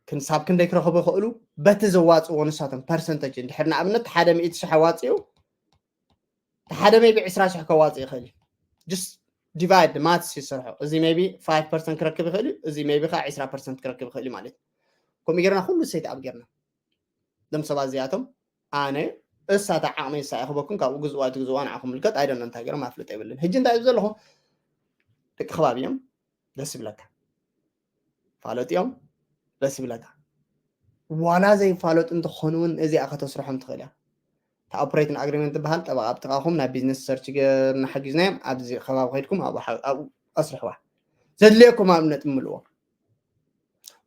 ክንሳብ ክንደይ ክረኽቡ ይኽእሉ በቲ ዘዋፅዎ ንሳቶም ፐርሰንተጅ እንድሕር ንኣብነት ሓደ ሚእቲ ሽሕ ኣዋፂኡ ሓደ ሜቢ ዕስራ ሽሕ ከዋፅእ ይኽእል እዩ just divide maths ይሰርሖ እዚ ሜቢ ፋይቭ ፐርሰንት ክረክብ ይኽእል እዩ እዚ ሜቢ ከዓ ዕስራ ፐርሰንት ክረክብ ይኽእል እዩ ማለት እዩ ከምኡ ጌርና ኩሉ ሴት ኣብ ጌርና ዞም ሰባት እዚኣቶም ኣነ እሳታ ዓቕሚ እሳ ይኽበኩም ካብኡ ግዝዋ ትግዝዋ ንዓኹም ምልከት ኣይደነ እንታይ ገይሮም ኣፍልጥ የብልን ሕጂ እንታይ እዩ ዘለኹ ደቂ ከባቢ እዮም ደስ ይብለካ ፋለጥ እዮም ደስ ይብለካ ዋላ ዘይፋለጡ እንተኾኑ እውን እዚኣ ከተስርሖም ትኽእል እያ እቲ ኦፕሬቲንግ ኣግሪመንት ዝበሃል ጠበቃ ኣብ ጥቓኹም ናይ ቢዝነስ ሰርች ገርና ሓጊዝናዮም ኣብዚ ከባቢ ከይድኩም ኣብኡ ኣስርሕዋ ዘድልየኩም ኣብነት እምልዎ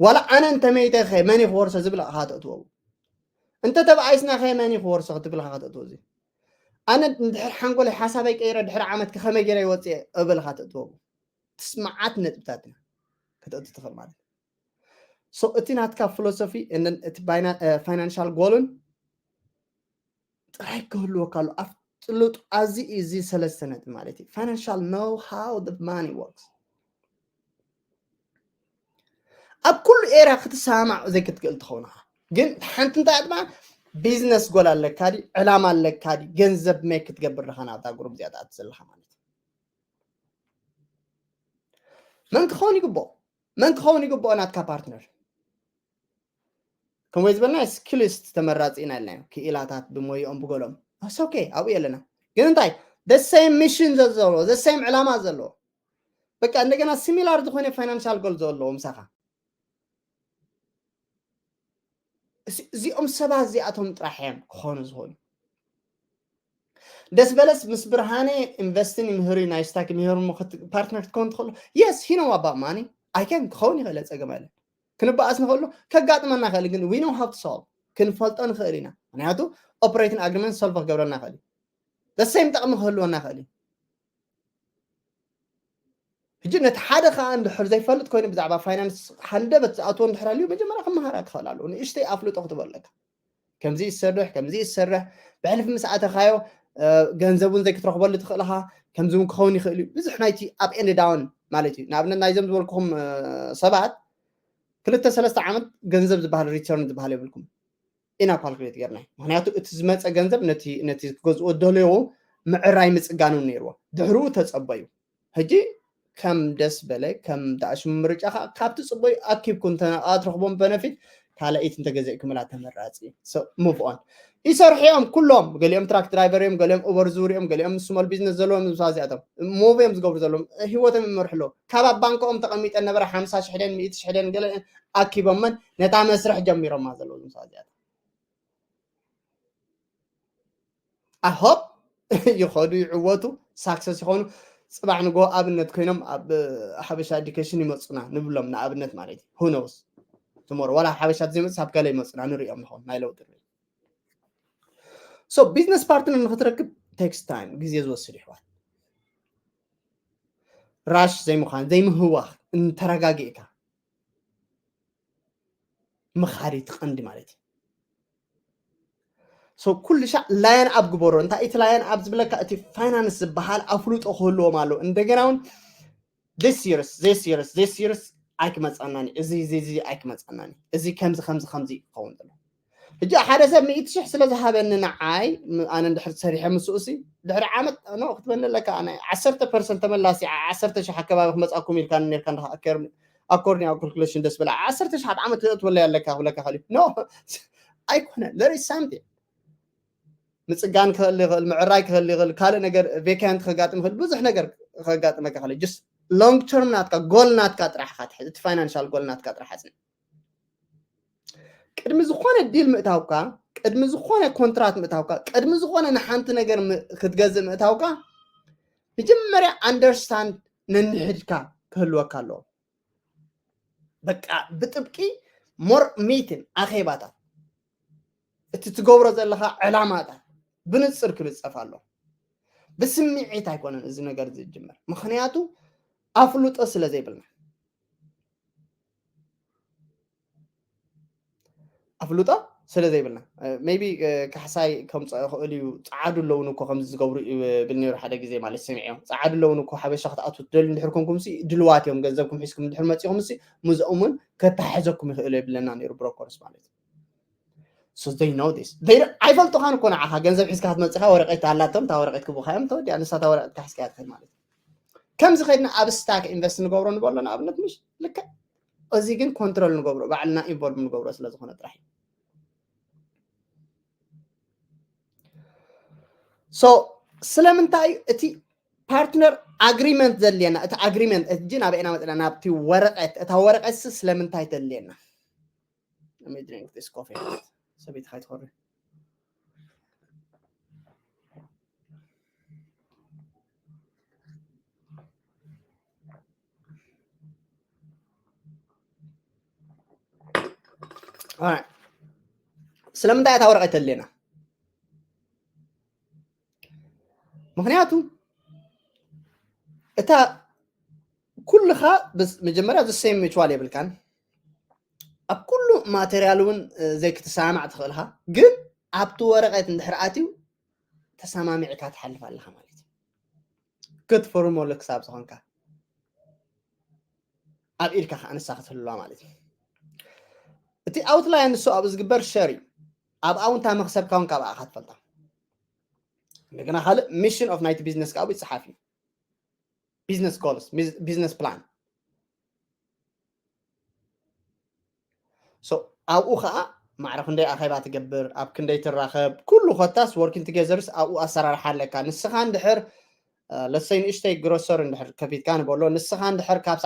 ዋላ ኣነ እንተመይተ ኸ መን ክወርሶ ዝብል ኣኻ ተእትወው እንተ ተባኣይስና ኸ መን ክወርሶ ክትብል ኻ ተእትወ እዚ ኣነ እንድሕር ሓንጎለይ ሓሳበይ ቀይረ ድሕሪ ዓመት ከመይ ገይረ ይወፅእ እብል ኻ ተእትወው ትስማዓት ነጥብታት ኢና ከተእቱ ትኽእል ማለት እዩ። So እቲ ናትካ ፊሎሶፊ and then እቲ financial goal ን ጥራይ ክህልወካ ኣሎ። ኣፍልጦ ኣዚ እዚ ሰለስተ ነጥቢ ማለት እዩ። Financial know how the money works። ኣብ ኩሉ area ክትሰማማዕ ዘይክትክእል ትኸውን ኢኻ። ግን ሓንቲ እንታይ ድማ ቢዝነስ ጎል ኣለካ ዲ ዕላማ ኣለካ ዲ ገንዘብ ሜክ ክትገብር ዲኻ ናብታ ግሩፕ እዚኣ ትኣቱ ዘለኻ ማለት እዩ። መን ክኸውን ይግብኦ? መን ክኸውን ይግብኦ ናትካ ፓርትነር? ከምኡ ዝበልና ስኪልስት ተመራፂ ኢና ኢልናዮ። ክኢላታት ብሞይኦም ብገሎም ኦኬ ኣብኡ የለና። ግን እንታይ the same mission ዘለዎ the same ዕላማ ዘለዎ በቃ እንደገና ሲሚላር ዝኾነ ፋይናንሻል ጎል ዘለዎ ምሳኻ እዚኦም ሰባት እዚኣቶም ጥራሕ እዮም ክኾኑ ዝኾኑ። ደስ በለስ ምስ ብርሃነ ኢንቨስትን ይምህር ናይ ስታክ ይምህር ሞ ፓርትነር ክትከውን ትኽእሉ። Yes he know about money. I can ክኸውን ይኽእል ጸገም ኣለ ክንበኣስ ንኽእሉ ከጋጥመና ይኽእል ግን we know how to solve ክንፈልጦ ንኽእል ኢና። ምክንያቱ ኦፕሬቲንግ ኣግሪመንት ሶልቭ ክገብረና ይኽእል እዩ። The same ጠቕሚ ክህልወና ይኽእል እዩ። ሕጂ ነቲ ሓደ ከዓ እንድሕር ዘይፈልጥ ኮይኑ ብዛዕባ ፋይናንስ ሃንደበት ዝኣትዎ እንድሕር ኣልዩ መጀመርያ ክመሃራ ክኽእል ኣለዎ። ንእሽተይ ኣፍልጦ ክትበለካ ከምዚ ይሰርሕ ከምዚ ይሰርሕ ብሕልፊ ምስ ኣተኻዮ ገንዘብ እውን ዘይክትረኽበሉ ትኽእልኻ። ከምዚ እውን ክኸውን ይኽእል እዩ። ብዙሕ ናይቲ ኣብ ኤንድ ዳውን ማለት እዩ። ንኣብነት ናይዞም ዝበልኩኹም ሰባት ክልተ ሰለስተ ዓመት ገንዘብ ዝበሃል ሪተርን ዝበሃል የብልኩም ኢና ካልኩሌት ጌርና። ምክንያቱ እቲ ዝመፀ ገንዘብ ነቲ ክገዝኦ ደለዎ ምዕራይ ምፅጋኑ ነይርዎ። ድሕርኡ ተፀበዩ። ሕጂ ከም ደስ በለ ከም ዳእሽሙ ምርጫ ከዓ ካብቲ ፅቡይ ኣኪብኩ እንተ ኣትረኽቦም በነፊት ካልኣይቲ እንተገዚእኩምላ ተመራፂ። ሙቭ ኦን። ይሰርሑ እዮም ኩሎም። ገሊኦም ትራክ ድራይቨር እዮም፣ ገሊኦም ኡበር ዙር እዮም፣ ገሊኦም ስሞል ቢዝነስ ዘለዎም ምሳ እዚኣቶም ሙቭ እዮም ዝገብሩ ዘለዎም ህይወቶም ይመርሑ ኣለዉ። ካብ ኣብ ባንክኦም ተቐሚጠን ነበረ ሓምሳ ሽሕ ደን ሚእቲ ሽሕ ደን ገለ ኣኪቦመን ነታ መስርሕ ጀሚሮማ ዘለዉ ምሳ እዚኣቶም። ኣሆብ ይኸዱ ይዕወቱ ሳክሰስ ይኾኑ። ፅባሕ ንጎ ኣብነት ኮይኖም ኣብ ሓበሻ ኤዲኬሽን ይመፁና ንብሎም ንኣብነት ማለት እዩ። ሁነውስ ትመሩ ዋላ ሓበሻ ዘይመፅስ ኣብ ከለ ይመፁና ንሪኦም ንኸውን ናይ ለውጢ ሶ ቢዝነስ ፓርትነር ንክትረክብ ቴክስ ታይም ግዜ ዝወስድ ይሕዋት። ራሽ ዘይምዃን ዘይምህዋኽ እንተረጋጊእካ ምኻድ እቲ ቀንዲ ማለት እዩ። ሶ ኩሉ ሻዕ ላየን ኣብ ግበሮ እንታይ እቲ ላየን ኣብ ዝብለካ እቲ ፋይናንስ ዝበሃል ኣፍልጦ ክህልዎም ኣለዎ። እንደገና እውን this years this years this years ኣይክመፀናን እዩ። እዚ እዚ እዚ ኣይክመፀናን እዩ። እዚ ከምዚ ከምዚ ከምዚ ክኸውን ዘሎ። ሕጂ ሓደ ሰብ ሚእቲ ሽሕ ስለ ዝሃበኒ ንዓይ ኣነ እንድሕር ሰሪሐ ምስኡ ሲ ድሕሪ ዓመት ኖ ክትበኒ ኣለካ ናይ ዓሰርተ ፐርሰንት ተመላሲ ዓሰርተ ሽሕ ኣከባቢ ክመፃኩም ኢልካ ነርካ ኣኮርዲንግ ካልኩሌሽን ደስ በላ ዓሰርተ ሽሕ ዓመት ክእትወለይ ኣለካ ክብለካ ክእል ኖ ኣይኮነ there is something ምፅጋን ክእል ይኽእል ምዕራይ ክእል ይኽእል ካልእ ነገር ቬካንት ከጋጥም ይኽእል ብዙሕ ነገር ከጋጥመካ ክእል just long term ናትካ ጎል ናትካ ጥራሕ ኢኻ ትሕዝ እቲ ፋይናንሻል ጎል ናትካ ጥራሕ ኣፅንዕ። ቅድሚ ዝኾነ ዲል ምእታውካ ቅድሚ ዝኾነ ኮንትራት ምእታውካ ቅድሚ ዝኾነ ንሓንቲ ነገር ክትገዝእ ምእታውካ መጀመርያ ኣንደርስታንድ ነንሕድካ ክህልወካ ኣለዎ። በቃ ብጥብቂ ሞር ሚትን ኣኼባታት እቲ ትገብሮ ዘለኻ ዕላማታት ብንፅር ክልፀፍ ኣሎ። ብስምዒት ኣይኮነን እዚ ነገር ዝጅመር ምክንያቱ ኣፍልጦ ስለ ዘይብልና ኣፍልጦ ስለ ዘይብልና ሜቢ ካሕሳይ ከምፅኦ ይኽእል እዩ። ፀዓዱ ኣለውን እኮ ከምዚ ዝገብሩ ይብል ነይሩ ሓደ ግዜ ማለት ሰሚዐ ዮም። ፀዓዱ ኣለውን እኮ ሓበሻ ክትኣትዉ ትደልዩ እንድሕር ኮንኩም ሲ ድልዋት እዮም ገንዘብኩም ሒዝኩም እንድሕር መፂኹም ሲ ምስኦም እውን ከተሓሕዘኩም ይኽእሉ ይብለና ነይሩ ብሮኮርስ ማለት እዩ። So they know this. They don't- ኣይፈልጡኻን እኮ ንዓኻ ገንዘብ ሒዝካ ክትመፅኻ ወረቀት ኣላቶም እታ ወረቀት ክቡኻዮም ተወዲኣ ንሳ እታ ወረቀት ካሕዝካያ ትኽእል ማለት እዩ። ከምዚ ከድና ኣብ ስታክ ኢንቨስት ንገብሮ ንበሎ ንኣብነት ምሽ ልክዕ እዚ ግን ኮንትሮል ንገብሮ ባዕልና ኢንቮልቭ ንገብሮ ስለ ዝኾነ ጥራሕ እዩ። So ስለምንታይ እዩ እቲ ፓርትነር ኣግሪመንት ዘድልየና እቲ ኣግሪመንት እጂ ናበይና መፅና ናብቲ ወረቀት እታ ወረቀት ሲ ስለምንታይ ተድልየና? Let me drink this coffee. ሰበይቲ ካይትኾሪ ስለምንታይ እታ ወረቀት ተድልየና? ምክንያቱ እታ ኩልኻ መጀመርያ the same mutual የብልካን። ኣብ ኩሉ ማቴሪያል እውን ዘይክትሰማማዕ ትኽእልኻ፣ ግን ኣብቲ ወረቐት እንድሕር ኣትዩ ተሰማሚዕካ ትሓልፍ ኣለኻ ማለት እዩ። ክትፍርመሉ ክሳብ ዝኾንካ ኣብ ኢድካ ከዓ ንሳ ክትህልዋ ማለት እዩ። እቲ ኣውትላይን ንሱ ኣብኡ ዝግበር ሸር እዩ። ኣብኣ እውን እታ መክሰብካ እውን ካብኣ ኢኻ ትፈልጣ። እንደገና ካልእ ሚሽን ኦፍ ናይቲ ቢዝነስ ካብኡ ይፅሓፍ እዩ። ቢዝነስ ጎልስ፣ ቢዝነስ ፕላን። ኣብኡ ከዓ ማዕረ ክንደይ ኣኼባ ትገብር፣ ኣብ ክንደይ ትራኸብ፣ ኩሉ ኮታስ ወርኪንግ ቱጌዘርስ ኣብኡ ኣሰራርሓ ኣለካ። ንስኻ እንድሕር ለሰይ ንእሽተይ ግሮሰር እንድሕር ከፊትካ ንበሎ፣ ንስኻ እንድሕር ካብ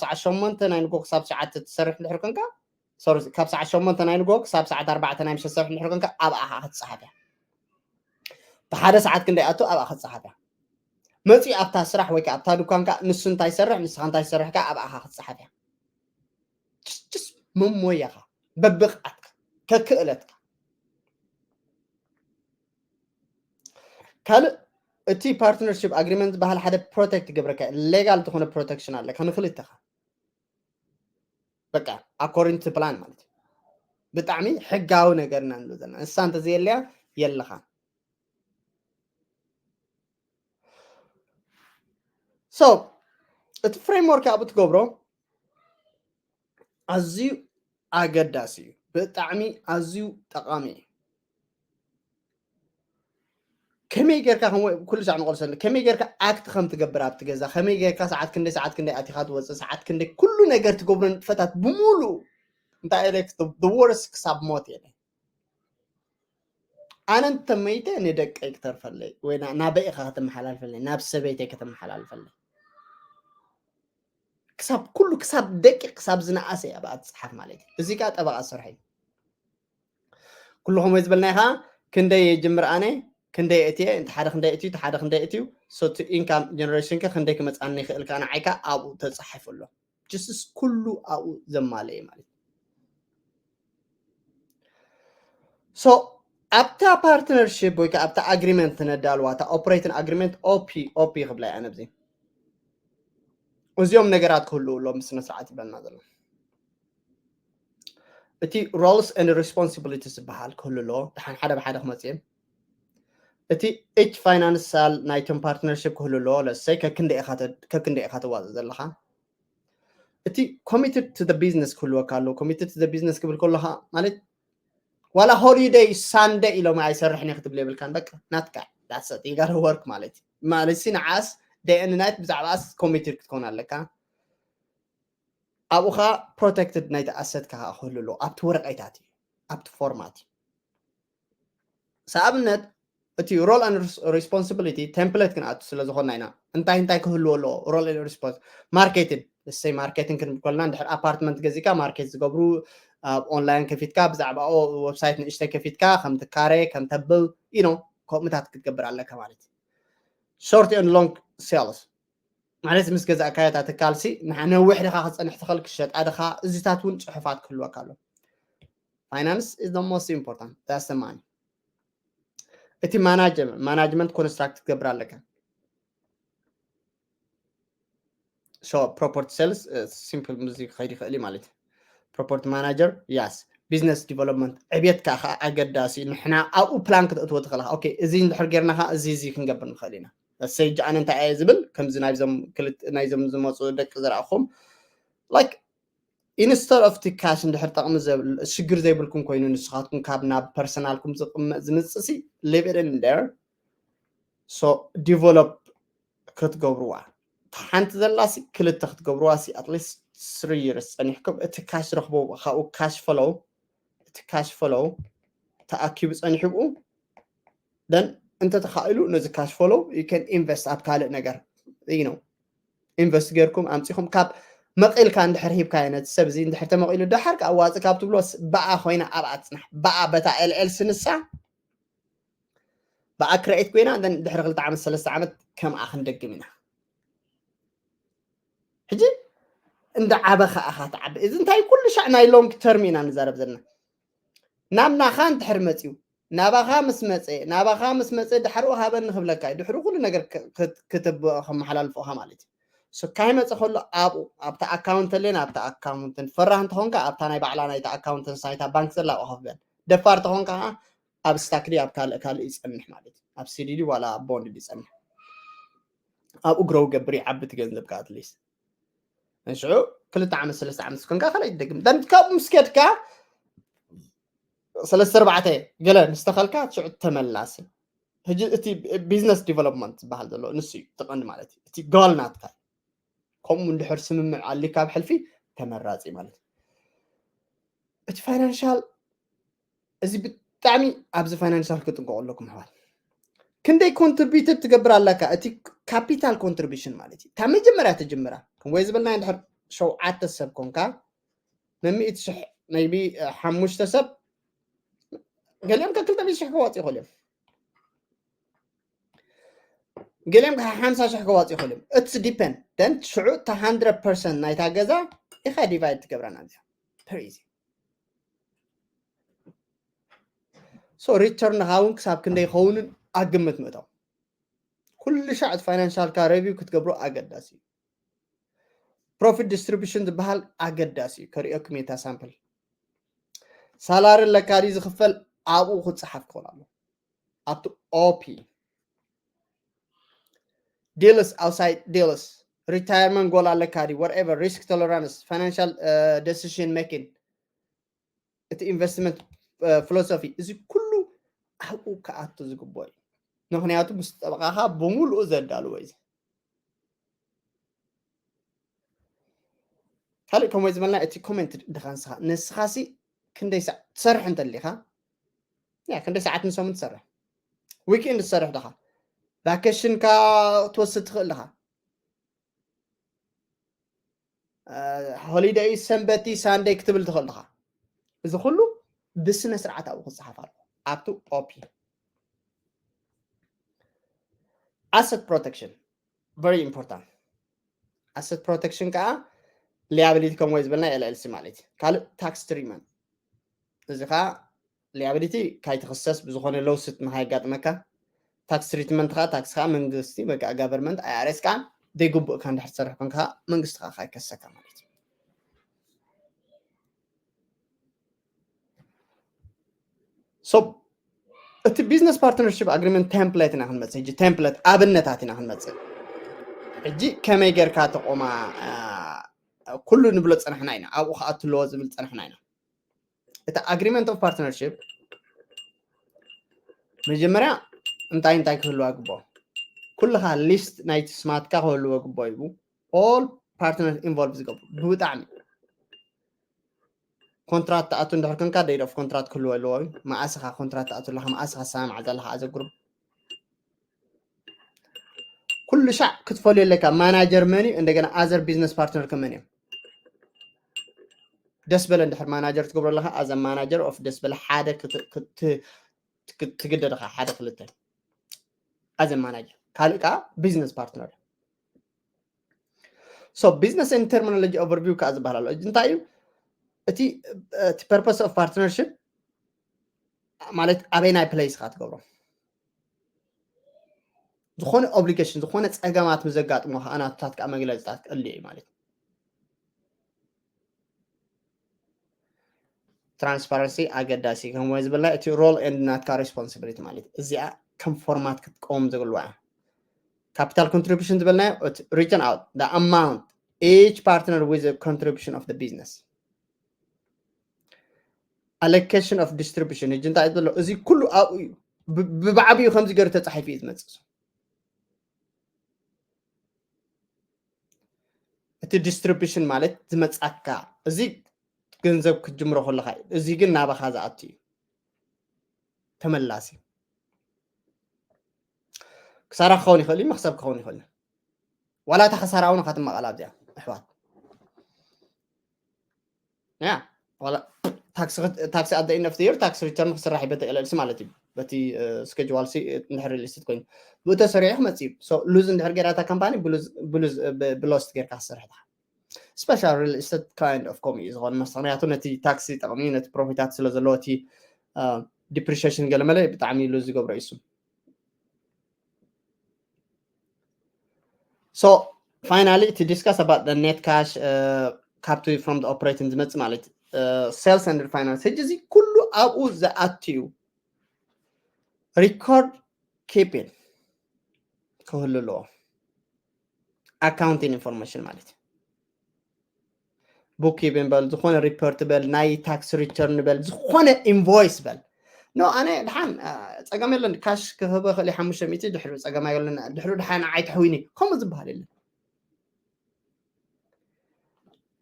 ሰዓት ሸሞንተ ናይ ንጎ ክሳብ ሸዓተ ትሰርሕ እንድሕር ኮንካ፣ ካብ ሰዓት ሸሞንተ ናይ ንጎ ክሳብ ሰዓት ኣርባዕተ ናይ ምሸት ትሰርሕ እንድሕር ኮንካ ኣብኣ ክትፅሓፍ እያ። ብሓደ ሰዓት ክንደይ ኣቱ ኣብኣ ክትፅሓፍ እያ። መፂኡ ኣብታ ስራሕ ወይ ኣብታ ድኳንካ ንሱ እንታይ ይሰርሕ ንስኻ እንታይ ይሰርሕ ከ ኣብኣኻ ክትፅሓፍ እያ። ስ መሞያኻ በብቕዓትካ ከክእለትካ። ካልእ እቲ ፓርትነርሽፕ ኣግሪመንት ዝበሃል ሓደ ፕሮቴክት ይገብረካ፣ ሌጋል ዝኾነ ፕሮቴክሽን ኣለካ ንክልተኻ። በቃ ኣኮርዲንግ ቱ ፕላን ማለት እዩ። ብጣዕሚ ሕጋዊ ነገር ኢና ንብል ዘለና። ንሳ እንተዘየለያ የለኻ። ሶ እቲ ፍሬምወርክ ኣብኡ ትገብሮ ኣዝዩ ኣገዳሲ እዩ። ብጣዕሚ ኣዝዩ ጠቓሚ እዩ። ከመይ ጌርካ ከም ኩሉ ሳዕ ንቆልሰሉ ከመይ ጌርካ ኣክት ከም ትገብር ኣብቲ ገዛ ከመይ ጌርካ ሰዓት ክንደይ ሰዓት ክንደይ ኣቲኻ ትወፅእ ሰዓት ክንደይ ኩሉ ነገር ትገብሮ ንጥፈታት ብምሉኡ እንታይ ኢለ ወርስ ክሳብ ሞት እየ ኣነ እንተመይተ ንደቀይ ክተርፈለይ ወይ ናበይ ኢኻ ከተመሓላልፈለይ ናብ ሰበይተይ ከተመሓላልፈለይ ክሳብ ኩሉ ክሳብ ደቂ ክሳብ ዝነኣሰ እያ ብኣ ትፅሓፍ ማለት እዩ። እዚ ከዓ ጠበቃ ዝሰርሐ እዩ። ኩሉ ከምኡ ዝበልናይ ከዓ ክንደይ የጅምር ኣነ ክንደይ እትየ እንተ ሓደ ክንደይ እትዩ ሓደ ክንደይ እትዩ ሶቲ ኢንካም ጀነሬሽን ከ ክንደይ ክመፅኣኒ ይኽእል ከዓ ንዓይካ ኣብኡ ተፃሒፉ ኣሎ። ጅስስ ኩሉ ኣብኡ ዘማለ እዩ ማለት እዩ። ሶ ኣብታ ፓርትነርሽፕ ወይ ከዓ ኣብታ ኣግሪመንት ነዳልዋ እታ ኦፕሬትን ኣግሪመንት ኦፒ ኦፒ ክብላ እያ ነብዚ እዚኦም ነገራት ክህልው ኣሎ ምስነ ስርዓት ይብለና ዘሎ። እቲ ሮልስ ን ሪስፖንሲቢሊቲ ዝበሃል ክህሉ ኣለዎ። ደሓን ሓደ ብሓደ ክመፅእ እዮም። እቲ ኤች ፋይናንሳል ናይቶም ፓርትነርሽፕ ክህሉ ኣለዎ። ለሰይ ከክንደ ኢኻ ተዋፅእ ዘለኻ። እቲ ኮሚትድ ቱ ቢዝነስ ክህልወካ ኣለዎ። ኮሚትድ ቱ ቢዝነስ ክብል ከለኻ ማለት ዋላ ሆሊደይ ሳንደ ኢሎም ኣይሰርሕን ክትብል የብልካን። በቃ ናትካ ዳሰት ይጋር ወርክ ማለት ማለት ሲ ንዓስ ደይ ን ናይት ብዛዕባስ ኮሚትድ ክትኮን ኣለካ። ኣብኡ ከዓ ፕሮቴክትድ ናይቲ ኣሰትካ ከዓ ክህሉ ኣለዎ ኣብቲ ወረቀይታት እዩ ኣብቲ ፎርማት እዩ። ሰኣብነት እቲ ሮል ን ሪስፖንሲቢሊቲ ቴምፕሌት ክንኣቱ ስለ ዝኾንና ኢና። እንታይ እንታይ ክህልዎ ኣለዎ ሮል ን ሪስፖንስ ማርኬትን እሰይ ማርኬትን ክንብል ከለና እንድሕር ኣፓርትመንት ገዚእካ ማርኬት ዝገብሩ ኣብ ኦንላይን ከፊትካ ብዛዕባ ዌብሳይት ንእሽተይ ከፊትካ ከም ትካረ ከም ተብል ኢኖ ከምኡታት ክትገብር ኣለካ ማለት እዩ። ሾርት ን ሎንግ ሴልስ ማለት ምስ ገዛእካዮ እታ ትካልሲ ነዊሕ ድኻ ክፀንሕ ትኽእል ክሸጣ ድኻ እዚታት እውን ፅሑፋት ክህልወካ ኣሎ። ፋይናንስ is the most important that's the money። እቲ ማናጅመንት ኮንስትራክት ክትገብር ኣለካ። ፕሮፐርቲ ሴልስ ሲምፕል ሙዚ ክኸይድ ይኽእል እዩ ማለት እዩ። ፕሮፐርቲ ማናጀር ያስ ቢዝነስ ዲቨሎፕመንት ዕብየትካ ከዓ ኣገዳሲ ንሕና ኣብኡ ፕላን ክትእትዎ ትኽእልካ። ኦኬ እዚ እንድሕር ጌርናካ እዚ እዚ ክንገብር ንኽእል ኢና። ሰይጂ ኣነ እንታይ እየ ዝብል ከምዚ ናይዞም ክልት ናይዞም ዝመፁ ደቂ ዝረኣኹም like instead of ቲ ካሽ እንድሕር ጠቕሚ ሽግር ዘይብልኩም ኮይኑ ንስኻትኩም ካብ ናብ ፐርሰናልኩም ዝቕመጥ ዝምፅእ ሲ leave it in there so develop ክትገብርዋ ሓንቲ ዘላሲ ክልተ ክትገብርዋ ሲ at least three years ፀኒሕኩም እቲ ካሽ ረኽቦ ካብኡ ካሽ ፈለው እቲ ካሽ ፈለው ተኣኪቡ ፀኒሑ ብኡ then እንተተኻኢሉ ነዚ ካሽ ፈለው you can invest ኣብ ካልእ ነገር you know ኢንቨስት ጌርኩም ኣምፂኹም ካብ መቒልካ እንድሕር ሂብካዮ ነቲ ሰብ እዚ እንድሕር ተመቒሉ ደሓር ኣዋፂ ካብ ትብሎ ብኣ ኮይና ኣብኣ ትፅናሕ ብኣ በታ ኤልኤል ስንሳ ብኣ ክረኤት ኮይና then ድሕሪ ክልተ ዓመት ሰለስተ ዓመት ከምኣ ክንደግም ኢና ሕጂ እንዳ ዓበኻ ኣኻ ትዓቢ እዚ እንታይ ኩሉ ሻዕ ናይ ሎንግ ተርም ኢና ንዛረብ ዘለና ናብ ናኻ እንድሕር መፅዩ ናባኻ ምስ መፀ ናባኻ ምስ መፀ ድሕርኡ ሃበኒ ክብለካ እዩ ድሕሪ ኩሉ ነገር ክትብኦ ከመሓላልፎኻ ማለት እዩ So ካይመፀ ከሎ ኣብኡ ኣብታ ኣካውንት ለን ኣብታ ኣካውንትን ፈራህ እንተኾንካ ኣብታ ናይ ባዕላ ናይታ ኣካውንትን ሳይታ ባንክ ዘላ ክኸፍበን ደፋር ተኾንካ ኣብ ስታክዲ ኣብ ካልእ ካልእ ይፀንሕ ማለት እዩ። ኣብ ሲዲዲ ዋላ ኣብ ቦንድ ይፀንሕ። ኣብኡ ግረው ገብር ይዓቢ እቲ ገንዘብካ ኣትሊስት ንሽዑ ክልተ ዓመት ሰለስተ ዓመት ስኮንካ ካልእ ይደግም ደን ካብኡ ምስ ከድካ ሰለስተ ኣርባዕተ ገለ ምስ ተኸልካ ሽዑ ተመላሲ። ሕጂ እቲ ቢዝነስ ዲቨሎፕመንት ዝበሃል ዘሎ ንሱ እዩ ትቐንዲ ማለት እዩ። እቲ ጎል ናትካ እዩ። ከምኡ እንድሕር ስምምዕ ኣሊካ ኣብ ሕልፊ ተመራፂ ማለት እዩ። እቲ ፋይናንሻል እዚ ብጣዕሚ ኣብዚ ፋይናንሻል ክጥንቀቁ ኣለኩም ኣሕዋት። ክንደይ ኮንትሪቢዩትድ ትገብር ኣለካ? እቲ ካፒታል ኮንትሪቢሽን ማለት እዩ። ካብ መጀመርያ ትጅምራ ወይ ዝበልና እንድሕር ሸውዓተ ሰብ ኮንካ ነሚእቲ ሽሕ ነይቢ ሓሙሽተ ሰብ ገሊኦም ከክልተ ሚእቲ ሽሕ ከዋፅ ይኽእሉ እዮም። ገሊኦም ከዓ ሓምሳ ሽሕ ከዋፅ ይኽእሉ እዮም። እትስ ዲፐንድ ደን ሽዑ እቲ ሃንድረድ ፐርሰንት ናይታ ገዛ ኢኻ ዲቫይድ ትገብረና እዚኣ ፕሪዚ ሶ ሪተርንኻ እውን ክሳብ ክንደይ ይኸውንን ኣግምት ምእታው ኩሉ ሻዕ እቲ ፋይናንሻልካ ረቪው ክትገብሮ ኣገዳሲ እዩ። ፕሮፊት ዲስትሪቢሽን ዝበሃል ኣገዳሲ እዩ። ከርእየኩም የታ ሳምፕል ሳላሪ ኣለካ ድዩ ዝኽፈል ኣብኡ ክፀሓፍ ክኽእል ኣሎ ኣብቲ ኦፒ ዲልስ ኣውሳይድ ዲልስ ሪታየርመንት ጎል ኣለካ ድዩ whatever risk tolerance financial decision making እቲ ኢንቨስትመንት ፊሎሶፊ እዚ ኩሉ ኣብኡ ክኣቱ ዝግብኦ እዩ። ምክንያቱ ምስ ጠበቃኻ ብምሉኡ ዘዳልዎ እዩ። ካልእ ከምኡ ዝበልና እቲ ኮሜንት ድኻ ንስኻ ንስኻሲ ክንደይ ሰዓት ትሰርሕ እንተሊኻ ያ ክንደይ ሰዓት ንሰሙን ትሰርሕ ዊክኤንድ ትሰርሕ ድኻ ቫኬሽንካ ትወስድ ትኽእል ድኻ ሆሊደይ ሰንበቲ ሳንደይ ክትብል ትኽእል ድኻ እዚ ኩሉ ብስነ ስርዓት ኣብኡ ክፀሓፍ ኣለዎ ኣብቲ ኦፒ asset protection very important asset protection ከዓ liability ከም ወይ ዝበልና L L C ማለት እዩ ካልእ ታክስ ትሪትመንት እዚ ከዓ liability ካይትኽሰስ ብዝኾነ lawsuit ንካየጋጥመካ ታክስ ትሪትመንት ከዓ ታክስ ከዓ መንግስቲ ወይ ከዓ ጋቨርመንት I R S ከዓ ዘይግቡእካ እንድሕር ትሰርሕ ኮንካ መንግስቲ ከዓ ካይከሰካ ማለት እዩ so እቲ ቢዝነስ ፓርትነርሽፕ ኣግሪመንት ቴምፕሌት ኢና ክንመፅእ ሕጂ ቴምፕሌት ኣብነታት ኢና ክንመፅእ ሕጂ ከመይ ጌርካ ተቆማ ኩሉ ንብሎ ፀናሕና ኢና ኣብኡ ከዓ ትለዎ ዝብል ፀናሕና ኢና እቲ ኣግሪመንት ኦፍ ፓርትነርሽፕ መጀመርያ እንታይ እንታይ ክህልዋ ግቦ ኩልኻ ሊስት ናይቲ ስማትካ ክህልዎ ግቦ ይቡ all partners involved ዝገብሩ ብጣዕሚ ኮንትራት ትኣቱ እንድሕር ኮንካ date of contract ክህልዎ ኣለዎ እዩ መኣስኻ ኮንትራት ትኣቱ ኣለኻ መኣስኻ ሰማማዕ ዘለኻ ኣዘ ግሩፕ ኩሉ ሻዕ ክትፈልዮ ኣለካ ማናጀር መን እዩ እንደገና ኣዘር ቢዝነስ ፓርትነር ከመን እዮም ደስ በለ እንድሕር ማናጀር ትገብሮ ኣለካ ኣዘ ማናጀር ኦፍ ደስ በለ ሓደ ትግደድኻ ሓደ ክልተ ኣዘ ማናጀር ካልእ ከዓ ቢዝነስ ፓርትነር so business and terminology overview ከዓ ዝበሃል ኣሎ እንታይ እዩ እቲ እቲ purpose of partnership ማለት ኣበይ ናይ ፕሌስ ካ ትገብሮ ዝኾነ ኦብሊጌሽን ዝኾነ ፀገማት ምዘጋጥሞ ከዓ ናትታት ከዓ መግለፅታት ክእልዩ እዩ ማለት ትራንስፓረንሲ ኣገዳሲ ከምወ ዝበልና እቲ ሮል ኤንድ ናትካ ሬስፖንሲቢሊቲ ማለት እዚኣ ከም ፎርማት ክትቀውም ዝግልዋ capital contribution ዝበልናዮ written out the amount each partner with the contribution of the business allocation of distribution ሕጂ እንታይ ዘሎ እዚ ኩሉ ኣብኡ እዩ ብዓብዩ ከምዚ ገይሩ ተፃሒፉ እዩ ዝመፅእ እቲ ዲስትሪቢሽን ማለት ዝመፃካ እዚ ገንዘብ ክትጅምሮ ከለካ እዩ እዚ ግን ናባኻ ዝኣቱ እዩ ተመላሲ ክሳራ ክኸውን ይኽእል እዩ መክሰብ ክኸውን ይኽእል ዋላ እታ ከሳራ እውን ካትመቐላ ኣብዚኣ ኣሕዋት ያ ታክሲ ኣደ ኢነፍ ር ታክሲ ሪተርን ክስራሕ በቲ ኤልኤልሲ ማለት እዩ በቲ ስኬጅዋል ሲ እንድሕር ሪል ስቴት ኮይኑ ብኡ ተሰሪሑ ክመፅእ እዩ ሉዝ እንድሕር ገይራ እታ ካምፓኒ ብሎስት ጌርካ ክሰርሕ ታ special real estate kind of ኮም እዩ ዝኾነ መስተክንያቱ ነቲ ታክሲ ጠቕሚ ነቲ ፕሮፊታት ስለ ዘለዎ እቲ ዲፕሪሽን ገለመለ ብጣዕሚ ሉዝ ዝገብሮ እዩ so Finally, to discuss about the net cash, uh, ካብቲ from the operating ዝመጽእ ማለት sales and finance፣ ሕጂ እዚ ኩሉ ኣብኡ ዝኣትዩ record keeping ክህሉ ኣለዎ። Accounting information ማለት እዩ። Bookkeeping በል፣ ዝኾነ report በል፣ ናይ tax return በል፣ ዝኾነ invoice በል። No፣ ኣነ ድሓን ጸገም የለን፣ ካሽ ክህበ ክእል ሓሙሽተ ሚእቲ ድሕሪ ጸገም የለን፣ ድሕሪ ድሓን ንዓይ ተሕዊኒ ከምኡ ዝበሃል የለን።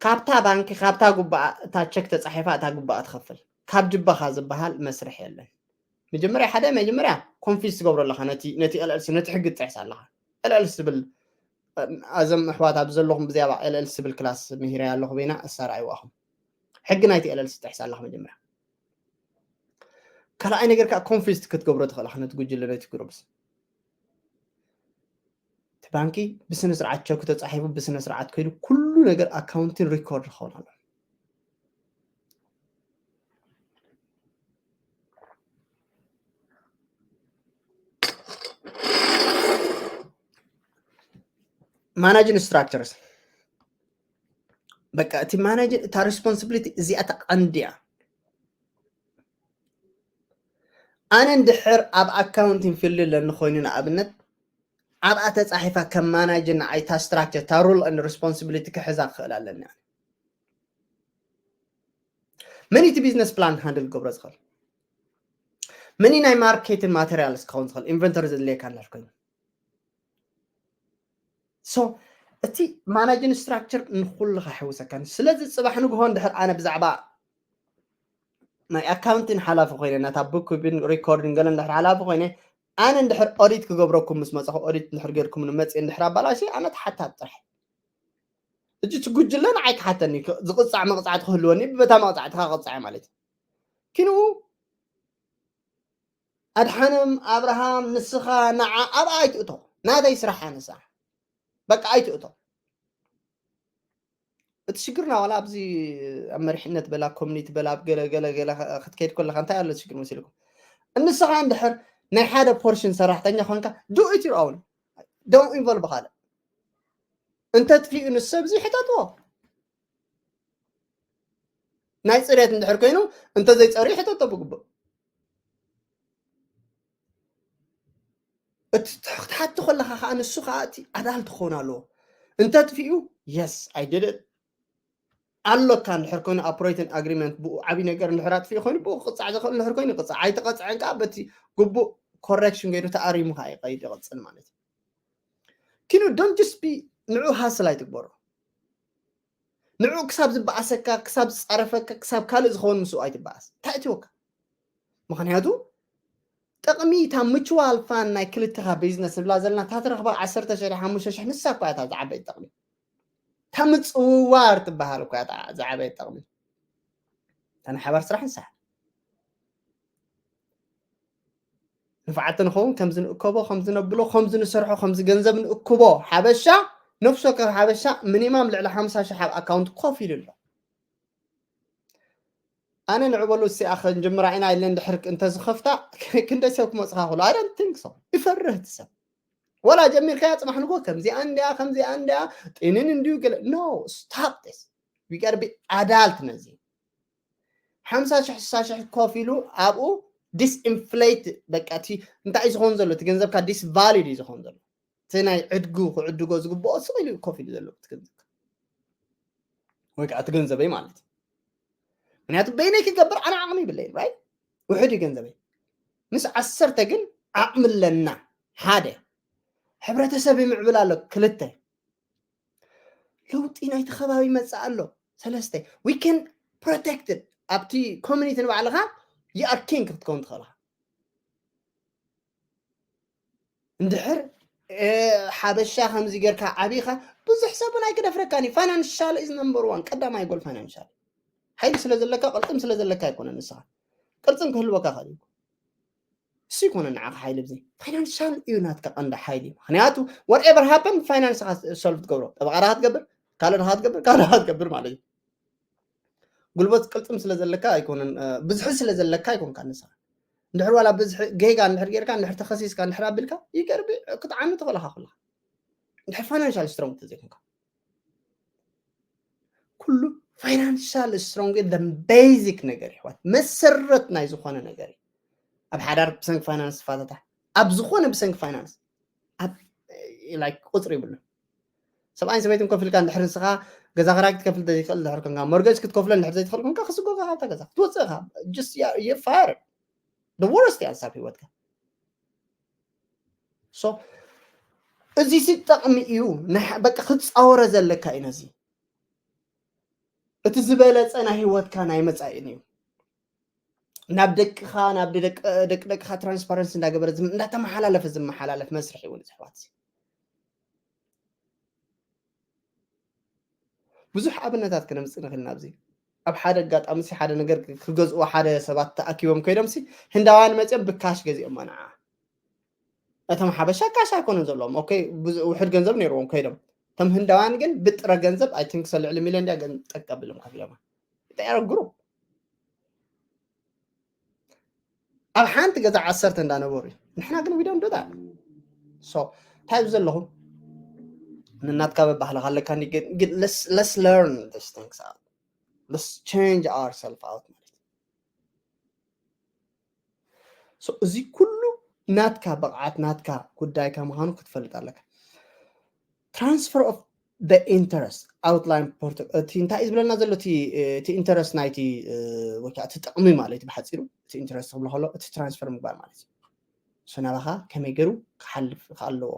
ካብታ ባንኪ፣ ካብታ ጉባኣ እታ ቸክ ተጻሒፋ እታ ጉባኣ ትኸፍል። ካብ ጅባኻ ዝበሃል መስርሕ የለን። መጀመርያ ሓደ መጀመርያ confuse ትገብሮ ኣለኻ ነቲ ነቲ LLC፣ ነቲ ሕጊ ትጥሕስ ኣለኻ። LLC ዝብል፣ ኣዘም ኣሕዋት ኣብ ዘለኹም ብዛዕባ LLC ዝብል ክላስ ምሂረ ኣለኹ፣ በይና እሳር ኣይዋኹም። ሕጊ ናይቲ LLC ትጥሕስ ኣለኻ መጀመርያ። ካልኣይ ነገር ከዓ confuse ክትገብሮ ትኽእል ኢኻ ነቲ ጉጅለ፣ ነቲ ግሩፕስ። እቲ ባንኪ ብስነ ስርዓት ቸክ ተጻሒፉ፣ ብስነ ስርዓት ከይዱ፣ ኩሉ ነገር accounting record ክኸውን ኣሎ። Managing structures፣ በቃ እቲ ማናጅን እታ responsibility እዚኣ እታ ቀንዲ እያ። ኣነ እንድሕር ኣብ accounting field ኣለኒ ኮይኑ፣ ንኣብነት ኣብኣ ተጻሒፋ ከም ማናጅን ንዓይ እታ structure፣ እታ role and responsibility ክሕዛ ክኽእል ኣለኒ። መን እቲ business plan handle ክገብሮ ዝኽእል? መን ናይ marketing materials ክኸውን ዝኽእል? Inventory ዘድልየካ እንድሕር ኮይኑ። So እቲ managing structure ንኹሉ ከሕውሰካ። ስለዚ ጽባሕ ንግሆ እንድሕር ኣነ ብዛዕባ ናይ accounting ሓላፊ ኮይነ፣ ናታ bookkeeping፣ recording ገለ እንድሕር ሓላፊ ኮይነ፣ ኣነ እንድሕር audit ክገብረኩም ምስ መጻኹ፣ audit እንድሕር ገይርኩም ንመጽእ እንድሕር ኣባላሽ፣ ኣነ ተሓታት ጥራሕ። እጂ እቲ ጉጅለ ንዓይ ክሓተኒ፣ ክ-፣ ዝቕጻዕ መቕጻዕቲ ክህልወኒ፣ ብበታ መቕጻዕትኻ ክቕጻዕ ማለት እዩ። ኪንኡ ኣድሓኖም፣ ኣብርሃም፣ ንስኻ፣ ንዓ፣ ኣብኣ ኣይትእቶ። ናተይ ስራሕ ኣነሳ። በቃ ኣይትእቶ። እቲ ሽግርና ዋላ ኣብዚ ኣብ መሪሕነት በላ፣ ኣብ ኮሚኒቲ በላ፣ ኣብ ገለ ገለ ገለ ክትከይድ ከለኻ እንታይ ኣሎ ሽግር መሲልኩም? እንስኻ እንድሕር ናይ ሓደ ፖርሽን ሰራሕተኛ ኮንካ፣ do it your own። Don't involve ካልእ። እንተጥፊኡ ንሱ ኣብዚ ሕተትዎ። ናይ ጽሬት እንድሕር ኮይኑ፣ እንተዘይጸርዩ ሕተቶ ብግቡእ። እቲ ትሕ-፣ ክትሓቲ ከለኻ ከዓ ንሱ ከዓ እቲ ኣዳል ትኸውን ኣለዎ። እንተጥፊኡ፣ yes, I did it። ኣሎካ እንድሕር ኮይኑ፣ operating agreement ብኡ ዓብዪ ነገር እንድሕር ኣጥፊኡ ኮይኑ፣ ብኡ ክቕጻዕ ዝኽእል እንድሕር ኮይኑ ይቕጻዕ። ኣይተቐጽዐን ከዓ በቲ ግቡእ correction ገይሩ ተኣሪሙ ከዓ ይኸይድ ይቕጽል ማለት እዩ። ኪኑ don't just be ንዑ ሃስል ኣይትግበሮ። ንዑ ክሳብ ዝበኣሰካ፣ ክሳብ ዝጻረፈካ፣ ክሳብ ካልእ ዝኸውን ምስኡ ኣይትበኣስ። እንታይ እትወካ? ምኽንያቱ ጥቕሚ እታ mutual fund ናይ ክልተኻ ቢዝነስ ንብላ ዘለና፣ እታ ትረኽባ ዓሰርተ ሽሕ፣ ሓሙሽተ ሽሕ፣ ንሳ እኳ እያ እታ ዝዓበየት ጥቕሚ። እታ ምጽውዋር ትበሃል እኳ እያ እታ ዝዓበየት ጥቕሚ። እታ ናይ ሓባር ስራሕ ንሳ። ንፋዓት ንኸውን፣ ከምዚ ንእከቦ፣ ከምዚ ነብሎ፣ ከምዚ ንሰርሖ፣ ከምዚ ገንዘብ ንእክቦ። ሓበሻ ነፍሲ ወከፍ ሓበሻ ሚኒማም ልዕሊ ሓምሳ ሽሕ ኣብ ኣካውንት ኮፍ ኢሉ ኣሎ። ኣነ ንዕበሉ እሲኣ ክንጅምራ ኢና ኢለ እንድሕር እንተዝኸፍታ ክንደይ ሰብ ክመጽኻ ክሎ? I don't think so። ይፈርህ እቲ ሰብ። ወላ ጀሚርካያ ጽባሕ ንግሆ ከምዚኣ እንድያ፣ ከምዚኣ እንድያ፣ ጢንን እንድዩ ገለ። No, stop this። We gotta be adult ነዚ። ሓምሳ ሽሕ፣ ስሳ ሽሕ ኮፍ ኢሉ ኣብኡ disinflate፣ በቃ እቲ እንታይ እዩ ዝኸውን ዘሎ? እቲ ገንዘብካ disvalued እዩ ዝኸውን ዘሎ። እቲ ናይ ዕድጉ ክዕድጎ ዝግብኦ ስቕ ኢሉ ኮፍ ኢሉ ዘሎ እቲ ገንዘብካ። ወይ ከዓ እቲ ገንዘበይ ማለት እዩ። ምክንያቱ በይነይ ክገብር ኣነ ዓቕሚ ይብለይን፣ right? ውሑድ እዩ ገንዘበይ። ምስ ዓሰርተ ግን ዓቕሚ ኣለና። ሓደ፣ ሕብረተሰብ ይምዕብል ኣሎ። ክልተ፣ ለውጢ ናይቲ ከባቢ ይመጽእ ኣሎ። ሰለስተ፣ we can protect it። ኣብቲ ኮሚኒቲ ንባዕልኻ you are king ክትከውን ትኽእል ኢኻ። እንድሕር፣ እ፣ ሓበሻ ከምዚ ጌርካ ዓቢኻ ብዙሕ ሰብ እውን ኣይክደፍረካን እዩ። Financial is number one። ቀዳማይ ጎል ፋይናንሻል። ሓይሊ ስለ ዘለካ፣ ቅልጥም ስለ ዘለካ ኣይኮነን ንስኻ። ቅልጥም ክህልወካ ይኽእል እዩ። እሱ ይኮነ ንዓኻ ሓይሊ ብዘይ ፋይናንሻል እዩ ናትካ ቀንዲ ሓይሊ። ምክንያቱ whatever happen ፋይናንስኻ ሶልቭ ትገብሮ። ጠበቓ ዳኻ ትገብር፣ ካልእ ዳኻ ትገብር፣ ካልእ ዳኻ ትገብር ማለት እዩ። ጉልበት ቅልጥም ስለ ዘለካ ኣይኮነን፣ እ፣ ብዝሒ ስለ ዘለካ ኣይኮንካ ንስኻ። እንድሕር ዋላ ብዝሒ ጌጋ እንድሕር ጌርካ፣ እንድሕር ተኸሲስካ፣ እንድሕር ኣቢልካ፣ ይገርቢ ክትዓሚ ትኽእል ኢኻ ኩልኻ። እንድሕር ፋይናንሻል ስትሮንግ ተዘይኮንካ ኩሉ ፋይናንሻል ስትሮንግ ቤዚክ ነገር ይሕዋት መሰረት ናይ ዝኾነ ነገር እዩ። ኣብ ሓዳር ብሰንኪ ፋይናንስ ትፋተታ ኣብ ዝኾነ ብሰንኪ ፋይናንስ ኣብ ቁፅሪ ይብሉ። ሰብኣይን ሰበይትን ኮፍ ኢልካ እንድሕር ንስኻ ገዛ ክራይ ክትከፍል ዘይክእል ድሕር ኮንካ ሞርገጅ ክትከፍሎ እንድሕር ዘይትኽእል ኮንካ ክስጎካ ካብታ ገዛ ክትወፅእ ኢኻ። ፋር ወረስት ያንሳብ ህይወትካ። እዚ ሲጠቕሚ እዩ። በቃ ክትፃወረ ዘለካ እዩ ነዚ። እቲ ዝበለፀ ናይ ህይወትካ ናይ መፃኢን እዩ። ናብ ደቅኻ ናብ ደቂ ደቅኻ ትራንስፓረንሲ እንዳገበረ እንዳተመሓላለፈ ዝመሓላለፍ መስርሕ ይውን ዝሕዋት ብዙሕ ኣብነታት ክነምፅእ ንኽእል ናብዚ። ኣብ ሓደ ኣጋጣሚ ሓደ ነገር ክገዝእዎ ሓደ ሰባት ተኣኪቦም ኮይዶም ህንዳውያን መፅኦም ብካሽ ገዚኦም ንዓ እቶም ሓበሻ ካሽ ኣይኮነን ዘለዎም። ውሕድ ገንዘብ ነይርዎም ኮይዶም እቶም ህንዳውያን ግን ብጥረ ገንዘብ ኣይትንክሰ ልዕሊ ሚሊዮን ዲያ ገንጠቀ ቢሎም ከፊሎም ይጠያረግሩ። ኣብ ሓንቲ ገዛ ዓሰርተ እንዳነበሩ እዩ። ንሕና ግን ዊዶን ዶ ሶ እንታይ ዘለኹም ንናትካ በባህልካ ኣለካ። ግን let's learn this things out, let's change ourselves out ማለት እዚ ኩሉ ናትካ ብቕዓት ናትካ ጉዳይካ ምዃኑ ክትፈልጥ ኣለካ። Transfer of the interest outline protocol እቲ እንታይ እዩ ዝብለና ዘሎ እቲ ኢንተረስት ናይቲ ወይ ከዓ እቲ ጥቕሚ ማለት እዩ ብሓፂሩ እቲ ኢንተረስት ክብሎ ከሎ እቲ ትራንስፈር ምግባር ማለት እዩ። ናባኻ ከመይ ገይሩ ክሓልፍ ኣለዎ።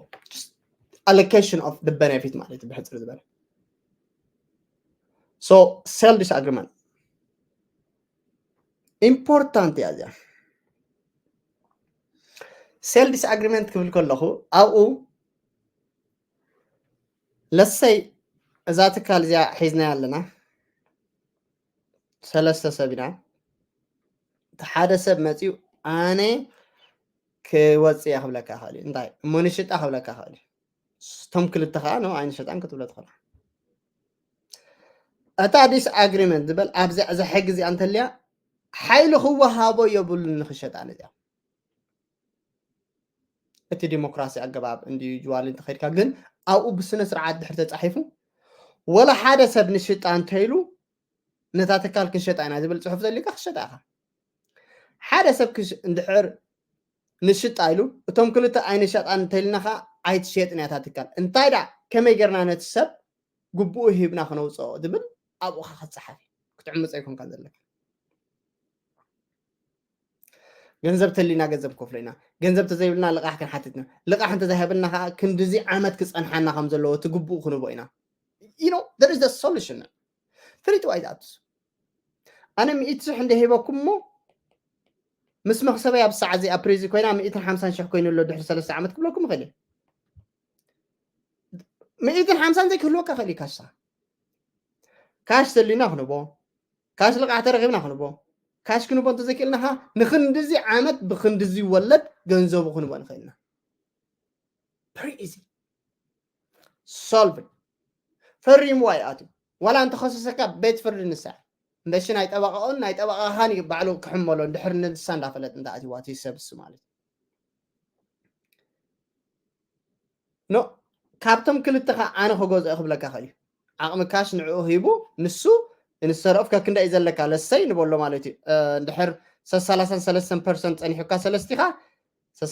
Allocation of the benefit ማለት እዩ ብሕፅር ዝበለ። So sell disagreement important እያ እዚኣ። Sell disagreement ክብል ከለኹ ኣብኡ ለሰይ እዛ ትካል እዚኣ ሒዝናያ ኣለና ሰለስተ ሰብ ኢና። እቲ ሓደ ሰብ መፂኡ ኣነ ክወፅእ እየ ክብለካ ይኽእል እዩ። እንታይ እሞ ንሽጣ ክብለካ ይኽእል እዩ። እቶም ክልተ ከዓ ኖ ኣይንሸጣን ክትብሎ ትኽእል። እታ disagreement ዝበል ኣብዚ ሕጊ እዚኣ እንተልያ ሓይሊ ክወሃቦ የብሉን ንክሸጣ ነዚኣ። እቲ ዲሞክራሲ ኣገባብ እንድዩ ጅዋሊ እንተኸድካ ግን ኣብኡ ብስነ ስርዓት ድሕር ተፃሒፉ ወላ ሓደ ሰብ ንሽጣ እንተይሉ ነታ ትካል ክንሸጣ ኢና ዝብል ፅሑፍ ዘሊካ ክሸጣ ኢኻ። ሓደ ሰብ እንድሕር ንሽጣ ኢሉ እቶም ክልተ ኣይንሸጣን እንተይልና ከዓ ኣይትሸጥን እያ እታ ትካል። እንታይ ደኣ ከመይ ጌርና ነቲ ሰብ ግቡኡ ሂብና ክነውፅኦ ዝብል ኣብኡ ካ ክትፀሓፍ ክትዕምፀ ይኮንካ ዘለካ። ገንዘብ ተሊና ገንዘብ ከፍሎ ኢና። ገንዘብ ተዘይብልና ልቃሕ ክንሓትት ኢና። ልቃሕ እንተዘይሃብልና ከዓ ክንድዚ ዓመት ክፀንሓና ከም ዘለዎ እቲ ግቡኡ ክንቦ ኢና። You know, there is a solution. ፍሪት ዋይ ዝኣትሱ ኣነ ሚእቲ ሽሕ እንደ ሂበኩም እሞ ምስ መክሰበይ ኣብ ሰዓት እዚኣ ፕሪዚ ኮይና ሚእትን ሓምሳን ሽሕ ኮይኑ ኣሎ ድሕሪ ሰለስተ ዓመት ክብለኩም ይኽእል እየ። ሚእትን ሓምሳን ዘይክህልወካ ይኽእል እዩ ካሽሳ። ካሽ ዘሊና ክንቦ ካሽ ልቃሕ ተረኺብና ክንቦ ካሽ ክንቦ እንተዘይክእልና ካ ንክንድዚ ዓመት ብክንድዚ ወለድ ገንዘቡ ክንቦ ንኽእልና። Very easy. Solve. ፈሪምዋ ይኣትዩ ዋላ እንተኸሰሰካ ቤት ፍርዲ ንሳ እምበሺ ናይ ጠበቃኦን ናይ ጠበቃኻን እዩ ባዕሉ ክሕመሎ እንድሕር ንሳ እንዳፈለጥ እንዳኣትይዋ እቲ ሰብስ ማለት ኖ ካብቶም ክልተኻ ኣነ ክገዝኦ ክብለካ ክእል እዩ። ዓቕሚ ካሽ ንዕኡ ሂቡ ንሱ ንሰረፍ ከክንዳ እዩ ዘለካ ለሰይ ንበሎ ማለት እዩ። እንድሕር ሰላሳን ሰለስተን ፐርሰንት ፀኒሑካ ሰለስቲኻ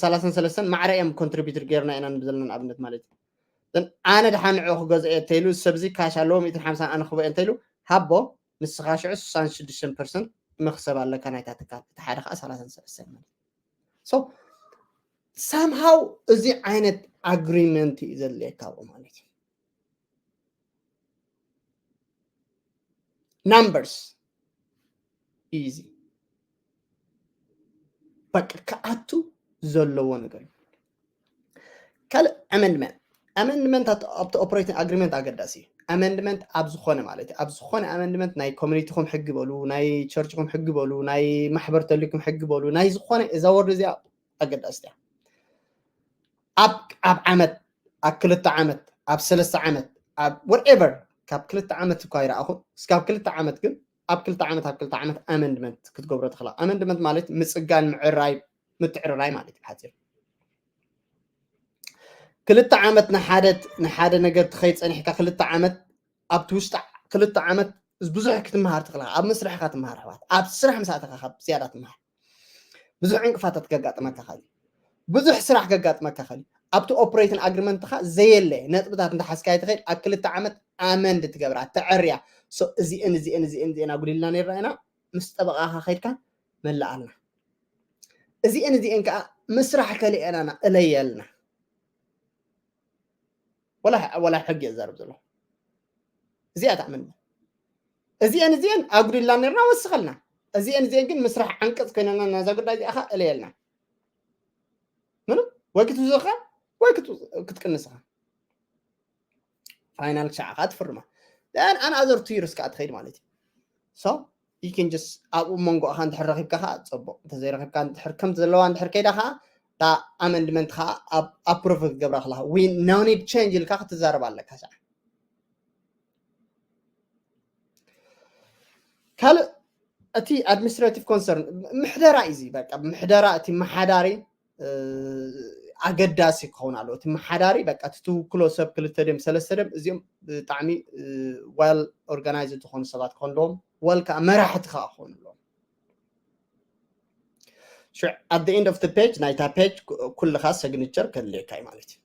ሰላሳን ሰለስተን ማዕረ እዮም ኮንትሪቢዩተር ጌርና ኢና ንብል ዘለና ንኣብነት ማለት እዩ። ኣነ ድሓ ንዕኡ ክገዝኦ እየ እንተይሉ ሰብዚ ካሽ ኣለዎ ሚእትን ሓምሳን ኣነ ክበኦ እንተይሉ ሃቦ ንስኻ ሽዑ ስሳን ሽዱሽተን ፐርሰንት መክሰብ ኣለካ ናይታ ትካል እቲ ሓደ ከዓ ሰላሳን ሰለስተን ማለት somehow እዚ ዓይነት ኣግሪመንት እዩ ዘድልየካ ኣብኡ ማለት እዩ። Numbers easy በቃ ክኣቱ ዘለዎ ነገር እዩ። ካልእ ኣመንድመንት ኣመንድመንት ኣብቲ ኦፕሬቲንግ ኣግሪመንት ኣገዳሲ እዩ። ኣመንድመንት ኣብ ዝኾነ ማለት እዩ ኣብ ዝኾነ ኣመንድመንት ናይ ኮሚኒቲኹም ሕጊ በሉ ናይ ቸርችኹም ሕጊ በሉ ናይ ማሕበር ተልኩም ሕጊ በሉ ናይ ዝኾነ እዛ ወርድ እዚኣ ኣገዳሲት እያ። ኣብ ኣብ ዓመት ኣብ ክልተ ዓመት ኣብ ሰለስተ ዓመት ኣብ whatever ካብ ክልተ ዓመት እኳ ይረኣኹ እስካብ ክልተ ዓመት ግን ኣብ ክልተ ዓመት ኣብ ክልተ ዓመት ኣመንድመንት ክትገብሮ ትኽእላ። ኣመንድመንት ማለት ምፅጋን ምዕራይ ምትዕርራይ ማለት እዩ ብሓፂር። ክልተ ዓመት ንሓደ ንሓደ ነገር ትኸይድ ጸኒሕካ ክልተ ዓመት ኣብቲ ውሽጢ ክልተ ዓመት ብዙሕ ክትመሃር ትኽእል ኣብ መስርሕካ ትመሃር ኣሕዋት ኣብ ስራሕ ምስ ኣተኻ ካብ ዝያዳ ትመሃር ብዙሕ ዕንቅፋታት ከጋጥመካ ኸእል ብዙሕ ስራሕ ከጋጥመካ ኸእል ኣብቲ operating agreement ኻ ዘየለ ነጥብታት እንተሓዝካዮ ትኸይድ ኣብ ክልተ ዓመት ኣመንድ ትገብራ ተዐርያ እዚአን እዚአን እዚአን እዚአን ኣጉዲልና ነርና ኢና ምስ ጠበቓኻ ኸይድካ መላኣልና እዚአን እዚአን ከዓ ምስራሕ ከሊአናና እለየልና ወላ ሕጊ እዛረብ ዘሎ እዚኣ ተኣምን እዚአን እዚአን ኣጉዲልና ነርና ወስኸልና እዚአን እዚአን ግን ምስራሕ ዓንቀፅ ኮይነና ናዛ ጉዳይ እዚኣ ከዓ እለየልና ምንም ወይ ክትውዘኻ ወይ ክትቅንስኻ final ክሻዕ ከዓ ትፍርማ then another two years ከዓ ትኸይድ ማለት እዩ so you can just ኣብኡ መንጎ ኻ እንድሕር ረኺብካ ኸዓ ፅቡቅ እንተዘይረኺብካ እንድሕር ከምቲ ዘለዋ እንድሕር ከይዳ ኸዓ እታ amendment ኸዓ approve ክትገብራ ከለኻ we no need change ኢልካ ክትዛረብ ኣለካ ሸዓ ካልእ እቲ administrative concern ምሕደራ እዩ በቃ ምሕደራ እቲ መሓዳሪ ኣገዳሲ ክኸውን ኣለዎ እቲ መሓዳሪ በቃ እቲ ትውክሎ ሰብ ክልተ ድም ሰለስተ ድም እዚኦም ብጣዕሚ well organized ዝኾኑ ሰባት ክኾኑ ኣለዎም well ከዓ መራሕቲ ከዓ ክኾኑ ኣለዎም at the end of the page ናይታ page ኩልኻ signature ከድልየካ እዩ ማለት እዩ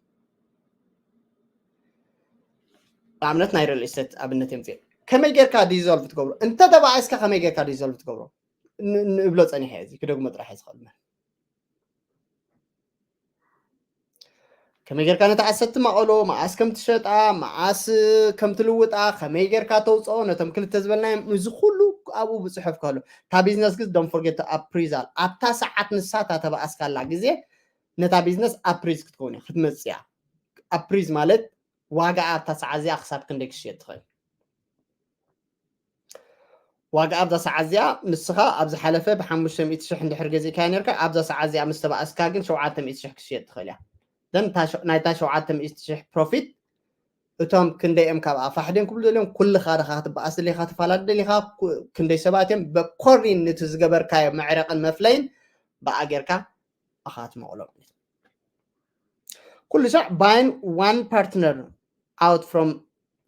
ኣብነት ናይ real estate ኣብነት የምፅእ ከመይ ጌርካ dissolve ትገብሮ እንተ ተባኣስካ ከመይ ጌርካ dissolve ትገብሮ ንብሎ ፀኒሐ እዚ ክደግሞ ጥራሕ ዝኽእል ከመይ ጌርካ ነቲ ዓሰቲ ማቐሎ መዓስ ከም ትሸጣ መዓስ ከም ትልውጣ ከመይ ጌርካ ተውፅኦ ነቶም ክልተ ዝበልናዮም እዚ ኩሉ ኣብኡ ብፅሑፍ ከሎ እታ ቢዝነስ ግዝ don't forget appraisal ኣብታ ሰዓት ንሳታ ተባኣስካላ ግዜ ነታ ቢዝነስ appraise ክትከውን እያ ክትመፅእ እያ appraise ማለት ዋጋ ኣብታ ሰዓት እዚኣ ክሳብ ክንደይ ክሽየጥ ትኽእል ዋጋ ኣብዛ ሰዓት እዚኣ ንስኻ ኣብ ዝሓለፈ ብሓሙሽተ ሚእቲ ሽሕ እንድሕር ገዚእካያ ነርካ ኣብዛ ሰዓት እዚኣ ምስ ተባኣስካ ግን ሸውዓተ ሚእቲ ሽሕ ክሽየጥ ትኽእል እያ then ናይታ ሸውዓተ ሚእቲ ሽሕ profit እቶም ክንደይ እዮም ካብኣ ፋሕደን ክብሉ ዘልዮም ኩልኻ ድኻ ክትበኣስ ደሊኻ ትፋላድ ደሊኻ ክንደይ ሰባት እዮም በኮሪን ንቲ ዝገበርካዮ መዕረቕን መፍለይን ብኣ ጌርካ ኣኻ ትመቕሎ ማለት ኩሉ ሳዕ buying one partner out from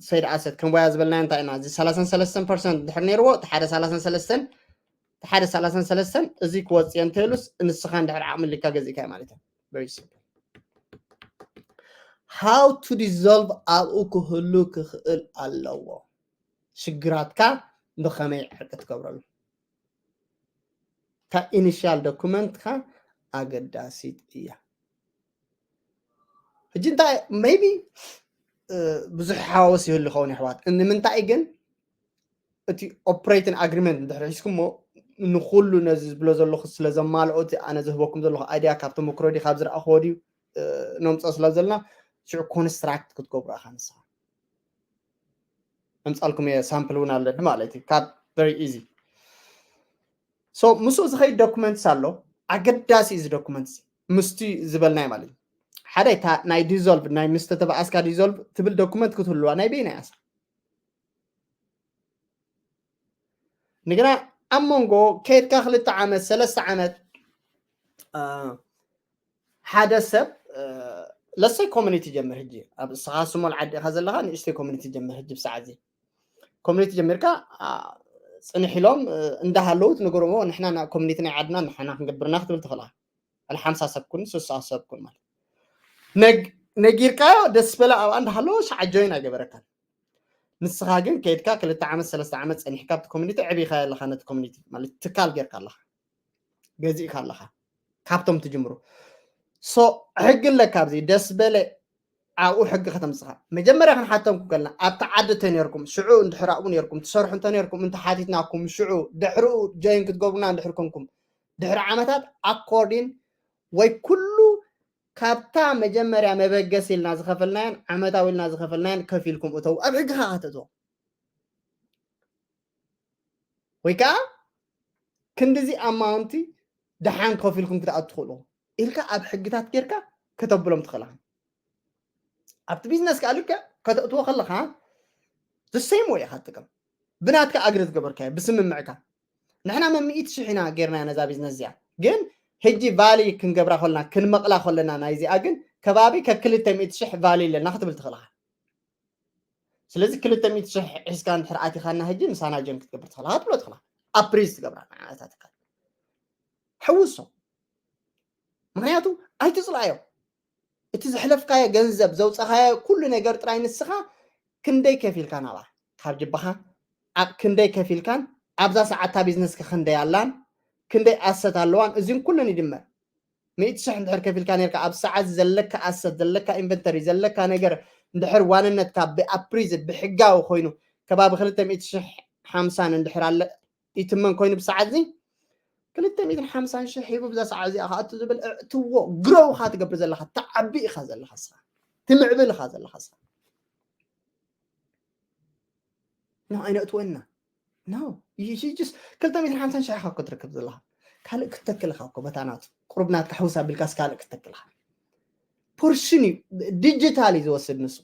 said asset ከም ወያ ዝበልናዮ እንታይ ኢና እዚ ሰላሳን ሰለስተን ፐርሰንት ድሕር ነይርዎ እቲ ሓደ ሰላሳን ሰለስተን እቲ ሓደ ሰላሳን ሰለስተን እዚ ክወፅእ እንተይሉስ ንስኻ እንድሕር ዓቕሚ ልካ ገዚእካ ማለት እዩ very simple how to dissolve ኣብኡ ክህሉ ክኽእል ኣለዎ ሽግራትካ ብኸመይ ዕርቂ ትገብረሉ እታ initial document ካ ኣገዳሲት እያ ሕጂ እንታይ maybe ብዙሕ ሓዋወስ ይህሉ ኸውን ኣሕዋት ንምንታይ ግን እቲ operating agreement እንድሕር ሒዝኩሞ ንኩሉ ነዚ ዝብሎ ዘለኹ ስለ ዘማልኦ እቲ ኣነ ዝህበኩም ዘለኹ idea ካብ ተመክሮ ድዩ ካብ ዝረኣኽዎ ድዩ ነምፅኦ ስለ ዘለና ሽዑ construct ክትገብሩ ኢኻ ንስኻ ኣምፃልኩም እየ sample እውን ኣለኒ ማለት እዩ ካብ very easy so ምስኡ ዝኸይድ documents ኣሎ ኣገዳሲ እዚ documents ምስቲ ዝበልናይ ማለት እዩ ሓደ ናይ dissolve ናይ ምስ ተተባኣስካ dissolve ትብል document ክትህልዋ ናይ በይና እያ ንግና ኣብ መንጎ ከይድካ ክልተ ዓመት ሰለስተ ዓመት ሓደ ሰብ ለሰይ community ጀምር ሕጂ ኣብ እስኻ ስሞል ዓዲ ኢኻ ዘለኻ ንእሽተይ community ጀምር ሕጂ ብሰዓት እዚ community ጀሚርካ ፅንሕ ኢሎም እንዳሃለዉ ትነገርዎ ንሕና community ናይ ዓድና ንሕና ክንገብርና ክትብል ትኽእላ ሓምሳ ሰብ ኩን ስሳ ሰብ ኩን ማለት ነጊርካዮ ደስ በለ ኣብኣ እንዳሃለዎ ሸዓ join ኣይገበረካን ንስኻ ግን ከይድካ ክልተ ዓመት ሰለስተ ዓመት ፀኒሕካ ኣብቲ community ዕቢኻ ኣለኻ ነቲ community ማለት ትካል ጌርካ ኣለኻ ገዚእካ ኣለኻ ካብቶም ትጅምሩ so ሕጊ ኣለካ ኣብዚ ደስ በለ ኣብኡ ሕጊ ከተምፅኻ መጀመርያ ክንሓተምኩም ከለና ኣብቲ ዓዲ ተነርኩም ሽዑ እንድሕር ኣብኡ ነርኩም ትሰርሑ እንተነርኩም እንተሓቲትናኩም ሽዑ ድሕርኡ join ክትገብሩና እንድሕር ኮንኩም ድሕሪ ዓመታት according ወይ ኩሉ ካብታ መጀመርያ መበገሲ ኢልና ዝኸፈልናዮን ዓመታዊ ኢልና ዝኸፈልናዮን ከፊልኩም እተው ኣብ ሕጊ ከዓ ከተእትዎ ወይ ከዓ ክንድዚ ኣማውንቲ ደሓን ከፊልኩም ክትኣቱ ትኽእሉ ኢልካ ኣብ ሕግታት ጌርካ ከተብሎም ትኽእልኻ ኣብቲ ቢዝነስ ከዓ ልክዕ ከተእትዎ ከለኻ the same way ኢኻ ትጥቀም ብናትካ ኣግሪ ዝገበርካዮ ብስምምዕካ ንሕና መምኢት ሽሕ ኢና ጌርና ነዛ ቢዝነስ እዚኣ ግን ሕጂ ቫሊ ክንገብራ ከለና ክንመቕላ ከለና ናይዚኣ ግን ከባቢ ከክልተ ሚእቲ ሽሕ ቫልዩ ኣለና ክትብል ትኽእል ኢኻ። ስለዚ ክልተ ሚእቲ ሽሕ ሒዝካ እንድሕር ኣቲኻና ሕጂ ምሳና ጆይን ክትገብር ትኽእል ኢኻ ትብሎ ትኽእል ኢኻ። ኣፕሪዝ ትገብራ ንዓታ ትካል ሕውሶ። ምክንያቱ ኣይትፅላዮ። እቲ ዘሕለፍካዮ ገንዘብ ዘውፀኻዮ ኩሉ ነገር ጥራይ ንስኻ ክንደይ ከፊልካ ናባ ካብ ጅባኻ ኣብ ክንደይ ከፊልካን ኣብዛ ሰዓት እታ ቢዝነስካ ክንደይ ኣላን ክንደይ ኣሰት ኣለዋን እዚን ኩለን ይድመር። ሚእቲ ሽሕ እንድሕር ከፊልካ ነርካ ኣብ ሰዓት ዘለካ ኣሰት ዘለካ ኢንቨንተሪ ዘለካ ነገር እንድሕር ዋንነትካ ብኣፕሪዝ ብሕጋዊ ኮይኑ ከባቢ ክልተ ሚእቲ ሽሕ ሓምሳን እንድሕር ኣለ ይትመን ኮይኑ ብሰዓት እዚ ክልተ ሚእትን ሓምሳን ሽሕ ሂቡ ብዛ ሰዓት እዚኣ ከኣቱ ዝብል እትዎ ግሮውኻ ትገብር ዘለኻ ትዓቢ ኢኻ ዘለኻ ስኻ ትምዕብል ኢኻ ዘለኻ ስኻ ኖ ኣይነእትወና ኖ ስ ክልተ ሚእትን ሓምሳን ሽሕ ኢኻ ክትረክብ ዘለኻ ካልእ ክትተክል ኢኻ እኮ በታ ናቱ ቁሩብ ናትካ ሕውስ ኣቢልካስ ካልእ ክትተክል ኢኻ ፖርሽን እዩ ዲጂታል እዩ ዝወስድ ንሱ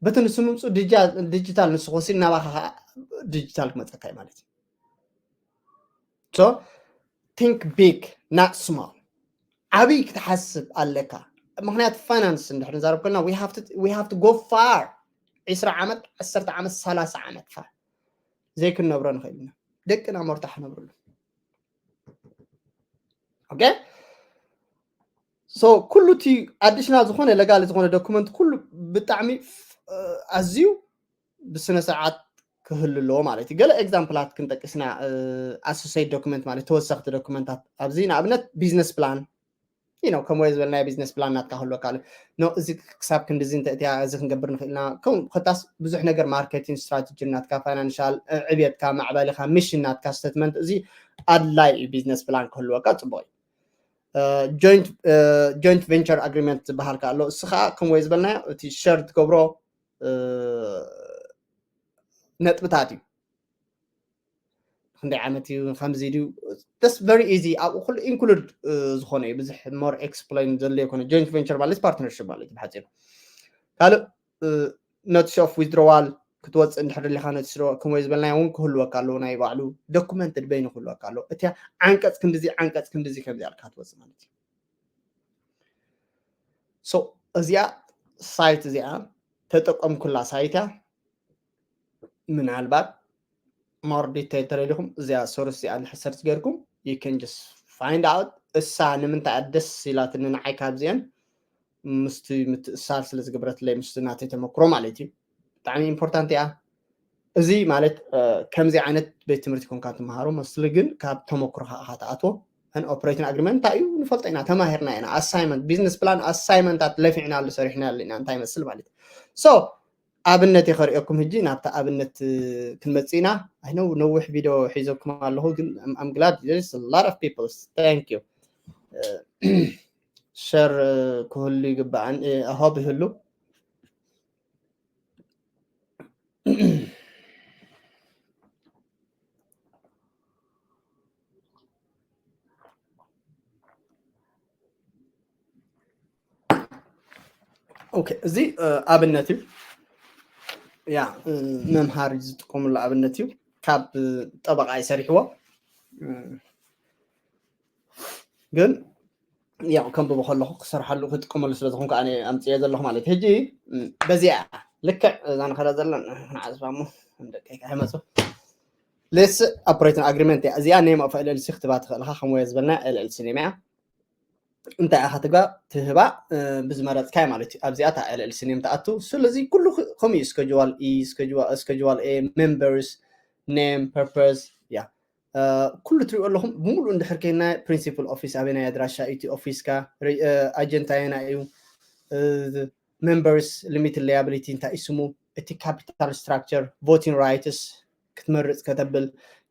በቲ ንሱ ምምፁ ዲጂታል ንሱ ክወስድ ናባኻ ዲጂታል ክመፀካ እዩ ማለት እዩ so think big not small ዓብይ ክትሓስብ ኣለካ ምክንያቱ ፋይናንስ እንድሕር ንዛረብ ከልና we have to go far ዒስራ ዓመት ዓሰርተ ዓመት ሰላሳ ዓመት ፋ ዘይክንነብሮ ንኽእል ኢና ደቅና መርታ ክነብርሉ okay so ኩሉ እቲ ኣዲሽናል ዝኾነ ለጋሊ ዝኾነ ዶኩመንት ኩሉ ብጣዕሚ ኣዝዩ ብስነ ስርዓት ክህሉ ኣለዎ ማለት እዩ ገለ ኤግዛምፕላት ክንጠቅስና ኣሶሴት ዶኩመንት ማለት ተወሰኽቲ ዶኩመንታት ኣብዚ ንኣብነት ቢዝነስ ፕላን you know ከም ወይ ዝበልናዮ ቢዝነስ ፕላን ናትካ ክህልወካ ኣሎ no እዚ ክሳብ ክንድዚ እንተ እቲያ እዚ ክንገብር ንኽእልና ከም ኮታስ ብዙሕ ነገር ማርኬቲንግ ስትራቴጂ ናትካ ፋይናንሻል ዕብየትካ ማዕበልኻ ሚሽን ናትካ ስቴትመንት እዚ ኣድላይ እዩ ቢዝነስ ፕላን ክህልወካ ፅቡቅ እዩ ጆይንት ቨንቸር ኣግሪመንት ዝበሃል ከ ኣሎ እሱ ከዓ ከም ወይ ዝበልናዮ እቲ ሸር ትገብሮ ነጥብታት እዩ ክንደይ ዓመት እዩ ከምዚ ድዩ that's very easy ኣብኡ ኩሉ ኢንክሉድ ዝኾነ እዩ ብዙሕ more explain ዘድልዮ ይኮነ joint venture ማለት partnership ማለት እዩ ብሓፂሩ ካልእ notice of withdrawal ክትወፅእ እንድሕር ደሊካ notice of withdrawal ከምኡ ዝበልናዮ እውን ክህልወካ ኣለዎ ናይ ባዕሉ document በይኑ ክህልወካ ኣለዎ እቲያ ዓንቀፅ ክንድዚ ዓንቀፅ ክንድዚ ከምዚ ኣልካ ክትወፅእ ማለት እዩ so እዚኣ ሳይት እዚኣ ተጠቀምኩላ ሳይት እያ ምናልባት more detail ተደሊኹም እዚኣ ሶርስ እዚኣ እንድሕር ሰርች ገርኩም you can just find out እሳ ንምንታይ ደስ ኢላትኒ ንዓይ ካብዚአን ምስቲ ምትእሳር ስለ ዝገብረትለይ ምስቲ ናተይ ተመክሮ ማለት እዩ ብጣዕሚ ኢምፖርታንት እያ እዚ ማለት ከምዚ ዓይነት ቤት ትምህርቲ ኮንካ ትመሃሮ መስሊ ግን ካብ ተመክሮካ ኢካ ትኣትዎ ን ኦፕሬቲንግ ኣግሪመንት እንታይ እዩ ንፈልጦ ኢና ተማሂርና ኢና ኣሳይመንት ቢዝነስ ፕላን ኣሳይመንታት ለፊዕናሉ ሰሪሕናሉ ኢና እንታይ ይመስል ማለት እዩ ኣብነት እየ ከርእየኩም ሕጂ ናብታ ኣብነት ክንመፅእ ኢና ኣይነው ነዊሕ ቪድዮ ሒዘኩም ኣለኹ ግን I'm glad there's a lot of people thank you share ክህሉ ይግባእ I hope ይህሉ okay እዚ ኣብነት እዩ ያ መምሃሪ ዝጥቀሙሉ ኣብነት እዩ ካብ ጠበቃ ይሰሪሕዎ ግን ያው ከንብቦ ከለኹ ክሰርሓሉ ክጥቀመሉ ስለ ዝኾንኩ ኣነ ኣምፅዮ ዘለኹ ማለት ሕጂ በዚኣ ልክዕ እዛ ንኸዳ ዘለና ንዓዝባ ሞ ደቂ ኣይመፁ ሌስ ኦፕሬቲንግ ኣግሪመንት እያ እዚኣ ኔም ኦፍ ኤልኤልሲ ክትባ ትኽእል ኢኻ ከም ወየ ዝበልና ኤልኤልሲ ኔም እያ እንታይ ኢኻ ትጋ ትህባ ብዝመረፅካይ ማለት እዩ ኣብዚኣ እታ ኤልኤልሲ ኔም ትኣቱ ስለዚ ኩሉ ከምኡ እዩ ስከጅዋል ኢ ስከጅዋል ኤ ሜምበርስ ኔም ፐርፐስ ያ ኩሉ ትሪኦ ኣለኹም ብምሉእ እንድሕር ከይና ፕሪንሲፕል ኦፊስ ኣበናይ ኣድራሻ እቲ ኦፊስካ ኣጀንት ኣየና እዩ ሜምበርስ ሊሚትድ ላያብሊቲ እንታይ እዩ ስሙ እቲ ካፒታል ስትራክቸር ቮቲንግ ራይትስ ክትመርፅ ከተብል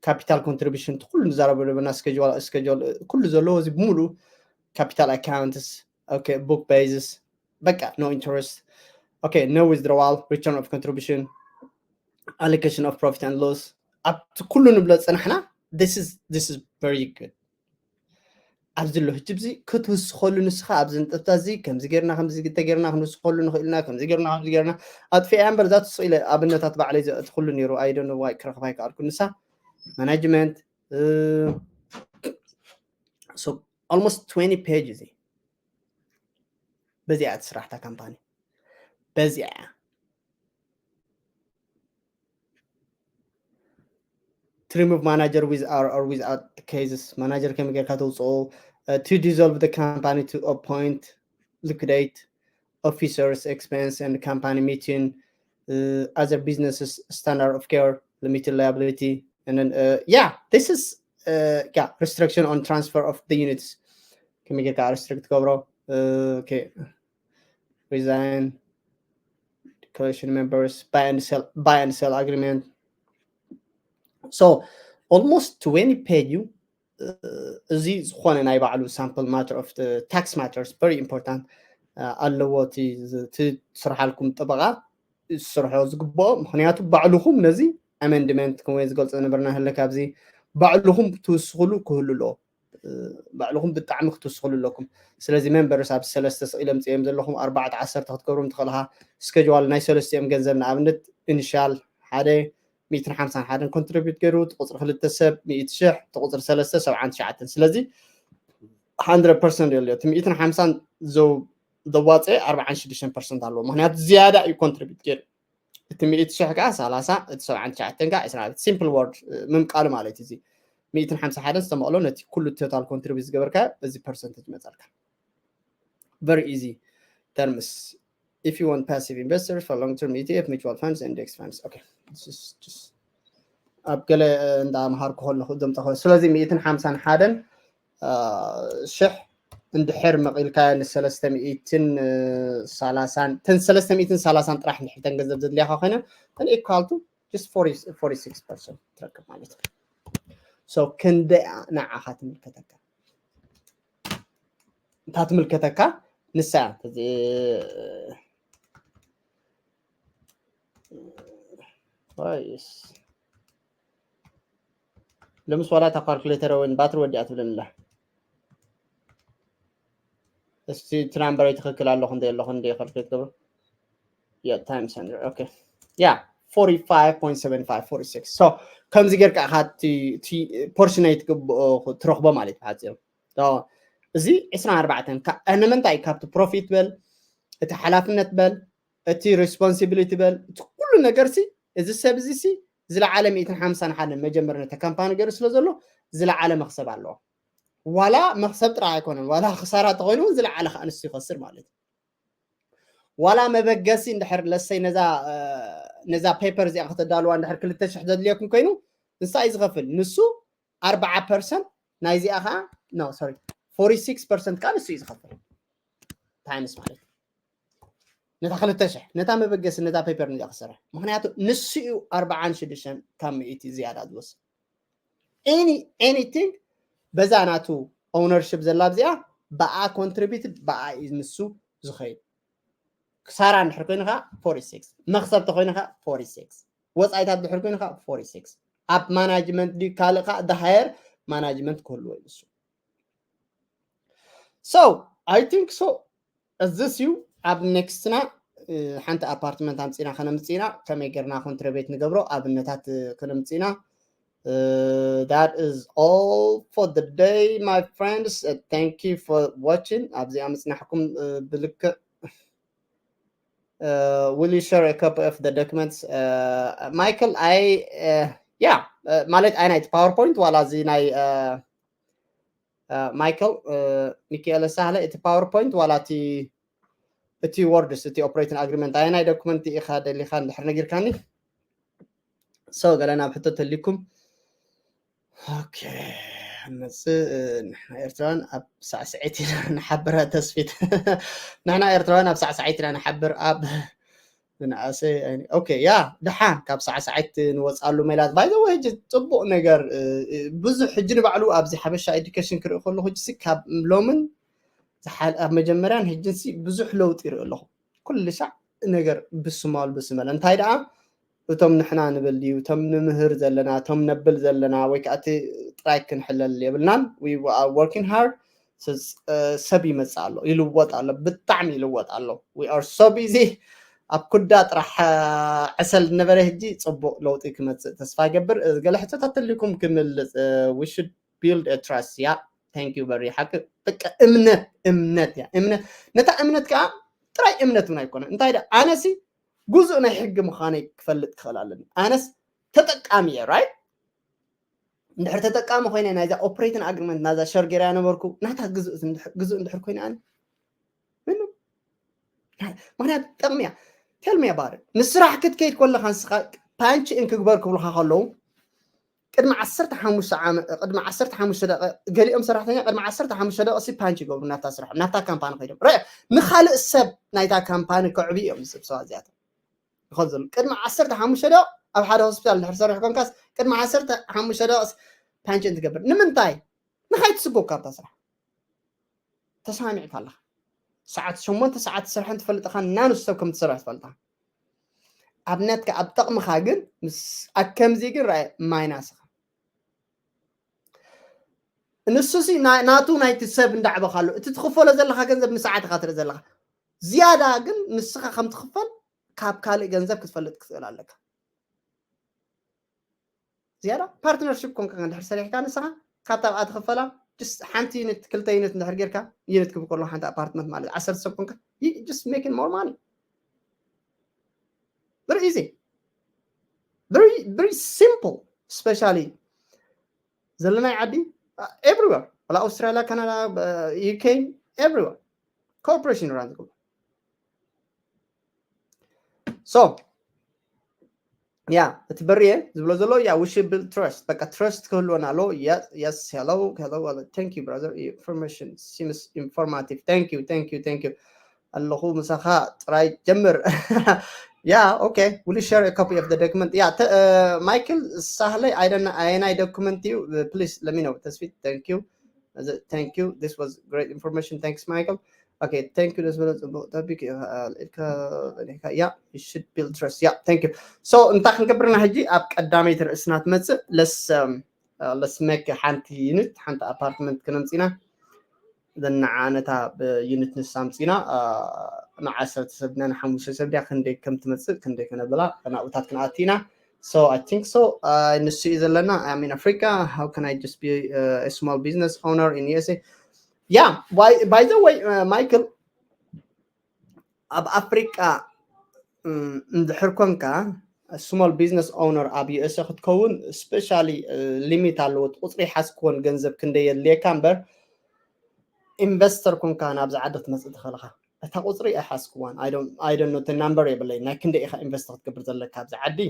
ካፒታል ኮንትሪቢሽን ኩሉ ንዛረበ ደበና ስከጅዋል ስከጅዋል ኩሉ ዘለዎ እዚ ብምሉእ ካፒታል ኣካውንትስ okay book basis በቃ no interest okay no withdrawal return of contribution allocation of profit and loss ኣብቲ ኩሉ ንብሎ ፅናሕና this is this is very good ኣብዚ ኣሎ ሕጂ ብዚ ክትውስኸሉ ንስኻ ኣብዚ ንጥብታ እዚ ከምዚ ጌርና ከምዚ ተጌርና ክንውስኸሉ ንኽእልና ከምዚ ጌርና ከምዚ ጌርና ኣጥፊኣ እምበር እዛ ትስቕ ኢለ ኣብነታት ባዕለይ ዘእትኽሉ ነይሩ ኣይደነ ዋይ ክረኽባ ይከኣልኩ ንሳ ማናጅመንት so almost twenty page እዚ በዚኣ እያ ትስራሕ እታ ካምፓኒ። በዚኣ እያ። To remove manager with or, or without cases, manager ከመይ ጌርካ ተውፅኦ? Uh, to dissolve the company, to appoint, liquidate officers, expense and company meeting, uh, other businesses, standard of care, limited liability, and then, uh, yeah, this is, uh, yeah, restriction on transfer of the units. ከመይ ጌርካ restrict ትገብሮ? Uh, okay. Resign, declaration members, buy and sell, buy and sell agreement. So almost twenty page እዩ። እዚ ዝኾነ ናይ ባዕሉ sample matter of the tax matters very important ኣለዎ። እቲ ስርሓልኩም ጠበቃ ዝስርሖ ዝግብኦ፣ ምክንያቱ ባዕልኹም ነዚ amendment ከም ዝገልጾ ነበርና ህለ ካብዚ ባዕልኹም ትውስኽሉ ክህሉ ኣለዎ። ባዕልኹም ብጣዕሚ ክትውስኽሉ ኣለኩም። ስለዚ members ኣብ ሰለስተ ስቕ ኢሎም ፅኦም ዘለኹም ኣርባዕተ ዓሰርተ ክትገብሮም ትኽእልኻ። ስኬጅዋል ናይ ሰለስቲኦም ገንዘብ ንኣብነት ኢኒሻል ሓደ ሚእትን ሓምሳን ሓደን ኮንትሪቢዩት ገይሩ፣ እቲ ቁፅሪ ክልተ ሰብ ሚእቲ ሽሕ፣ እቲ ቁፅሪ ሰለስተ ሰብዓን ትሽዓተን። ስለዚ hundred percent የለ፣ እቲ ሚእትን ሓምሳን ዘው ዘዋፀ ኣርባዓን ሽዱሽተን ፐርሰንት ኣለዎ። ምክንያቱ ዝያዳ እዩ ኮንትሪቢዩት ገይሩ። እቲ ሚእቲ ሽሕ ከዓ ሰላሳ፣ እቲ ሰብዓን ትሽዓተን ከዓ ዕስራ። ሲምፕል ወርድ ምምቃሉ ማለት እዩ። እዚ ሚእትን ሓምሳ ሓደን ዝተመቕሎ ነቲ ኩሉ ቶታል ኮንትሪቢዩት ዝገበርካ እዚ ፐርሰንቴጅ ይመፀልካ። Very easy terms. If you want passive investors for long term E T F, mutual funds, index funds. Okay. This is just ኣብ ገለ እንዳምሃርኩ ከለኹ ዘምፀ። ስለዚ ሚእትን ሓምሳን ሓደን ሽሕ እንድሕር መቒልካ ንሰለስተ ሚእትን ሰላሳን፣ ተን ሰለስተ ሚእትን ሰላሳን ጥራሕ እንድሕር ተን ገንዘብ ዘድልያኻ ኮይነ፣ ተን equal to just forty, forty six percent ትረክብ ማለት እዩ። So ክንደይ ንዓኻ ትምልከተካ? እታ ትምልከተካ ንሳ እያ። ተዚ-፣ ዋይስ ለምስ ዋላ እታ ካልኩሌተር ወይ ባትሪ ወዲኣ ትብለኒ ኣላ። እስቲ እቲ ናምበረይ ትኽክል ኣለኹ እንደ ኣለኹ እንደ ካልኩሌት ገብሮ። Yeah, times hundred. Okay. Yeah, forty five point seven five, forty six. So ከምዚ ጌርካ ኢኻ እቲ ፖርሽን ናይ ትግብኦ ትረኽቦ ማለት እዩ ብሓፂሩ። እዚ ዕስራን ኣርባዕተን ንምንታይ ካብቲ ፕሮፊት በል፣ እቲ ሓላፍነት በል፣ እቲ ሪስፖንሲቢሊቲ በል፣ እቲ ኩሉ ነገር ሲ እዚ ሰብ እዚ ሲ ዝለዓለ ሚእትን ሓምሳን ሓደን መጀመር ነተ ካምፓኒ ገይሩ ስለ ዘሎ ዝለዓለ መክሰብ ኣለዎ። ዋላ መክሰብ ጥራሕ ኣይኮነን፣ ዋላ ክሳራ ተኮይኑ እውን ዝለዓለ ከዓ ንሱ ይኸስር ማለት እዩ። ዋላ መበገሲ እንድሕር ለሰይ ነዛ ነዛ ፔፐር እዚኣ ከተዳልዋ እንድሕር ክልተ ሽሕ ዘድልየኩም ኮይኑ ንሳ እዩ ዝኸፍል። ንሱ ኣርባዓ ፐርሰንት ናይዚኣ ከዓ፣ no, sorry, forty six percent ከዓ ንሱ እዩ ዝኸፍል። ታይምስ ማለት እዩ። ነታ ክልተ ሽሕ ነታ መበገሲ ነታ ፔፐር ነዚኣ ክሰርሕ፣ ምክንያቱ ንሱ እዩ ኣርባዓን ሽዱሽተን ካብ ሚእቲ ዝያዳ ዝወስድ። Any anything በዛ ናቱ ኦውነርሽፕ ዘላ ኣብዚኣ ብኣ ኮንትሪቢዩትድ ብኣ እዩ ንሱ ዝኸይድ። ክሳራ እንድሕር ኮይኑ ከዓ ፎርቲ ሲክስ፣ መክሰብ ተኮይኑ ከዓ ፎርቲ ሲክስ፣ ወፃኢታት ድሕር ኮይኑ ከዓ ፎርቲ ሲክስ። ኣብ ማናጅመንት ድዩ ካልእ ከዓ ሃየር ማናጅመንት ክህልዎ እዩ ንሱ። So I think so. እዚ እዩ ኣብ ኔክስትና ሓንቲ ኣፓርትመንት ኣምፂና ከነምፅኢና ከመይ ጌርና ኮንትሪቢዩት ንገብሮ ኣብነታት ከነምፅኢና። That is all for the day, my friends. Thank you for watching. ኣብዚኣ ምፅናሕኩም ብልክዕ። Will you share a copy of the documents? Michael, I, yeah, ማለት ኣይ ናይቲ ፓወርፖይንት ዋላ እዚ ናይ ማይክል ሚካኤል ሳህለ፣ እቲ ፓወርፖይንት ዋላ እቲ እቲ ወርድስ፣ እቲ ኦፕሬቲንግ ኣግሪመንት ኣየናይ ዶክመንት ኢኻ ደሊኻ እንድሕር ነጊርካኒ። So ገለ ናብ ሕቶ ተሊኩም። ኦኬ፣ ንመፅእ። ንሕና ኤርትራውያን ኣብ ሳዕስዒት ኢና ንሓብር። ተስፊት፣ ንሕና ኤርትራውያን ኣብ ሳዕስዒት ኢና ንሓብር። ኣብ ንኣሰይ ኦኬ፣ ያ፣ ደሓን ካብ ሳዕስዒት ንወፅኣሉ ሜላት። ባይ ዘ ወይ ሕጂ ፅቡቅ ነገር ብዙሕ ሕጂ ንባዕሉ ኣብዚ ሓበሻ ኤዱኬሽን ክርኢ ከለኩ ሕጂ ካብ ሎምን ኣብ መጀመርያን ሕጅንሲ ብዙሕ ለውጢ ይርኢ ኣለኹ። ኩሉ ሻዕ ነገር ብስማል ብስመል። እንታይ ደኣ እቶም ንሕና ንብል ድዩ፣ እቶም ንምህር ዘለና፣ እቶም ነብል ዘለና፣ ወይ ከዓ እቲ ጥራይ ክንሕለል የብልናን። We are working hard። ሰብ ይመጽእ ኣሎ፣ ይልወጥ ኣሎ፣ ብጣዕሚ ይልወጥ ኣሎ። We are so busy። ኣብ ኩዳ ጥራሕ ዕሰል ነበረ፣ ሕጂ ጽቡቕ ለውጢ ክመጽእ ተስፋ ይገብር። ገለ ሕቶታት ተልኩም ክምልጽ፣ we should build a trust። ያ፣ Thank you very ሓቂ። በቃ እምነት እምነት እያ እምነት። ነታ እምነት ከዓ ጥራይ እምነት እውን ኣይኮነ እንታይ ደ ኣነሲ ግዙእ ናይ ሕጊ ምዃነይ ክፈልጥ ክኽእል ኣለኒ። ኣነስ ተጠቃሚ እየ right። እንድሕር ተጠቃሚ ኮይነ ናይዛ operating agreement ናዛ share ገይራ ነበርኩ ናታ ግዙእ እንድሕር ኮይነ ኣነ ምንም ምክንያቱ ጠቕሚ እያ። Tell me about it። ንስራሕ ክትከይድ ከለካ ንስኻ punch in ክግበር ክብሉካ ከለዉ ቅድሚ ዓሰርተ ሓሙሽተ ዓመት ቅድሚ ዓሰርተ ሓሙሽተ ደቂቕ ገሊኦም ሰራሕተኛ ቅድሚ ዓሰርተ ሓሙሽተ ደቂቕ ሲ punch ይገብሩ ናብታ ስራሕ ናብታ ካምፓኒ ከይዶም ረ ንካልእ ሰብ ናይታ ካምፓኒ ከዕብዩ እዮም ዝስብ ሰባት እዚኣቶም ይኸዱ ዘሎ ቅድሚ ዓሰርተ ሓሙሽተ ደቂቕ ኣብ ሓደ ሆስፒታል ድሕር ሰሪሑ ኮንካስ ቅድሚ ዓሰርተ ሓሙሽተ ደቂቕ punch in ትገብር ንምንታይ ንካይትስጎብ ካብታ ስራሕ ተሰማሚዕካ ኣለካ ሰዓት ሸሞንተ ሰዓት ትሰርሕን ትፈልጥካ ናንስ ሰብ ከም ትሰርሕ ትፈልጥካ ኣብ ነትካ ኣብ ጠቕምኻ ግን ምስ ኣከምዚ ግን ርኣየ ማይናስ ኢኻ ንሱ ሲ ናቱ ናይቲ ሰብ እንዳዕበካ ኣሎ እቲ ትኽፈሎ ዘለካ ገንዘብ ንሰዓት ኢኻ ትርኢ ዘለካ ዝያዳ ግን ንስኻ ከም ትኽፈል ካብ ካልእ ገንዘብ ክትፈልጥ ክትኽእል ኣለካ ዝያዳ partnership ኮንካ እንድሕር ሰሪሕካ ንስኻ ካብታ ኣብኣ ትኽፈላ just ሓንቲ ዩኒት ክልተ ዩኒት እንድሕር ጌርካ ዩኒት ክብል ከሎ ሓንቲ ኣፓርትመንት ማለት ዓሰርተ ሰብ ኮንካ just making more money very easy very very simple especially ዘለናይ ዓዲ everywhere ወላ ኣውስትራሊያ ካናዳ UK everywhere corporation run ዝገብሩ so yeah እቲ በርየ ዝብሎ ዘሎ yeah we should build trust በቃ trust ክህልወና ኣሎ yes hello hello thank you brother information seems informative thank you thank you thank you ኣለኹ ምሳኻ ጥራይ ጀምር yeah okay will you share a copy of the document yeah Michael ሳህለይ ኣየናይ document እዩ please let me know ተስፊት thank you thank you this was great information thanks Michael okay thank you ደስ በለ ፅቡቅ topic yeah you should build trust yeah thank you so እንታይ ክንገብርና ሕጂ ኣብ ቀዳመይቲ ርእስና ትመፅእ let's make ሓንቲ unit ሓንቲ apartment ክነምፅና ንዓ ነታ unit ንሳ ኣምፂና ንዓሰርተ ሰብ ድና ንሓሙሽተ ሰብ ድያ ክንደይ ከም ትመፅእ ክንደይ ከነብላ ናብኡታት ክንኣቲ ኢና so I think so ንሱ እዩ ዘለና I'm in Africa how can I just be a small business owner in USA yeah by the way Michael ኣብ ኣፍሪቃ እንድሕር ኮንካ small business owner ኣብ USA ክትከውን specially limit ኣለዎ ቁፅሪ ሓዝክዎን ገንዘብ ክንደይ የድልየካ እምበር ኢንቨስተር ኮንካ ናብዚ ዓዲ ክትመፅእ ትኽእልካ እታ ቁፅሪ ኣይሓዝክዋን I don't know number የብለይ ናይ ክንደይ ኢኻ ኢንቨስት ክትገብር ዘለካ ኣብዚ ዓዲ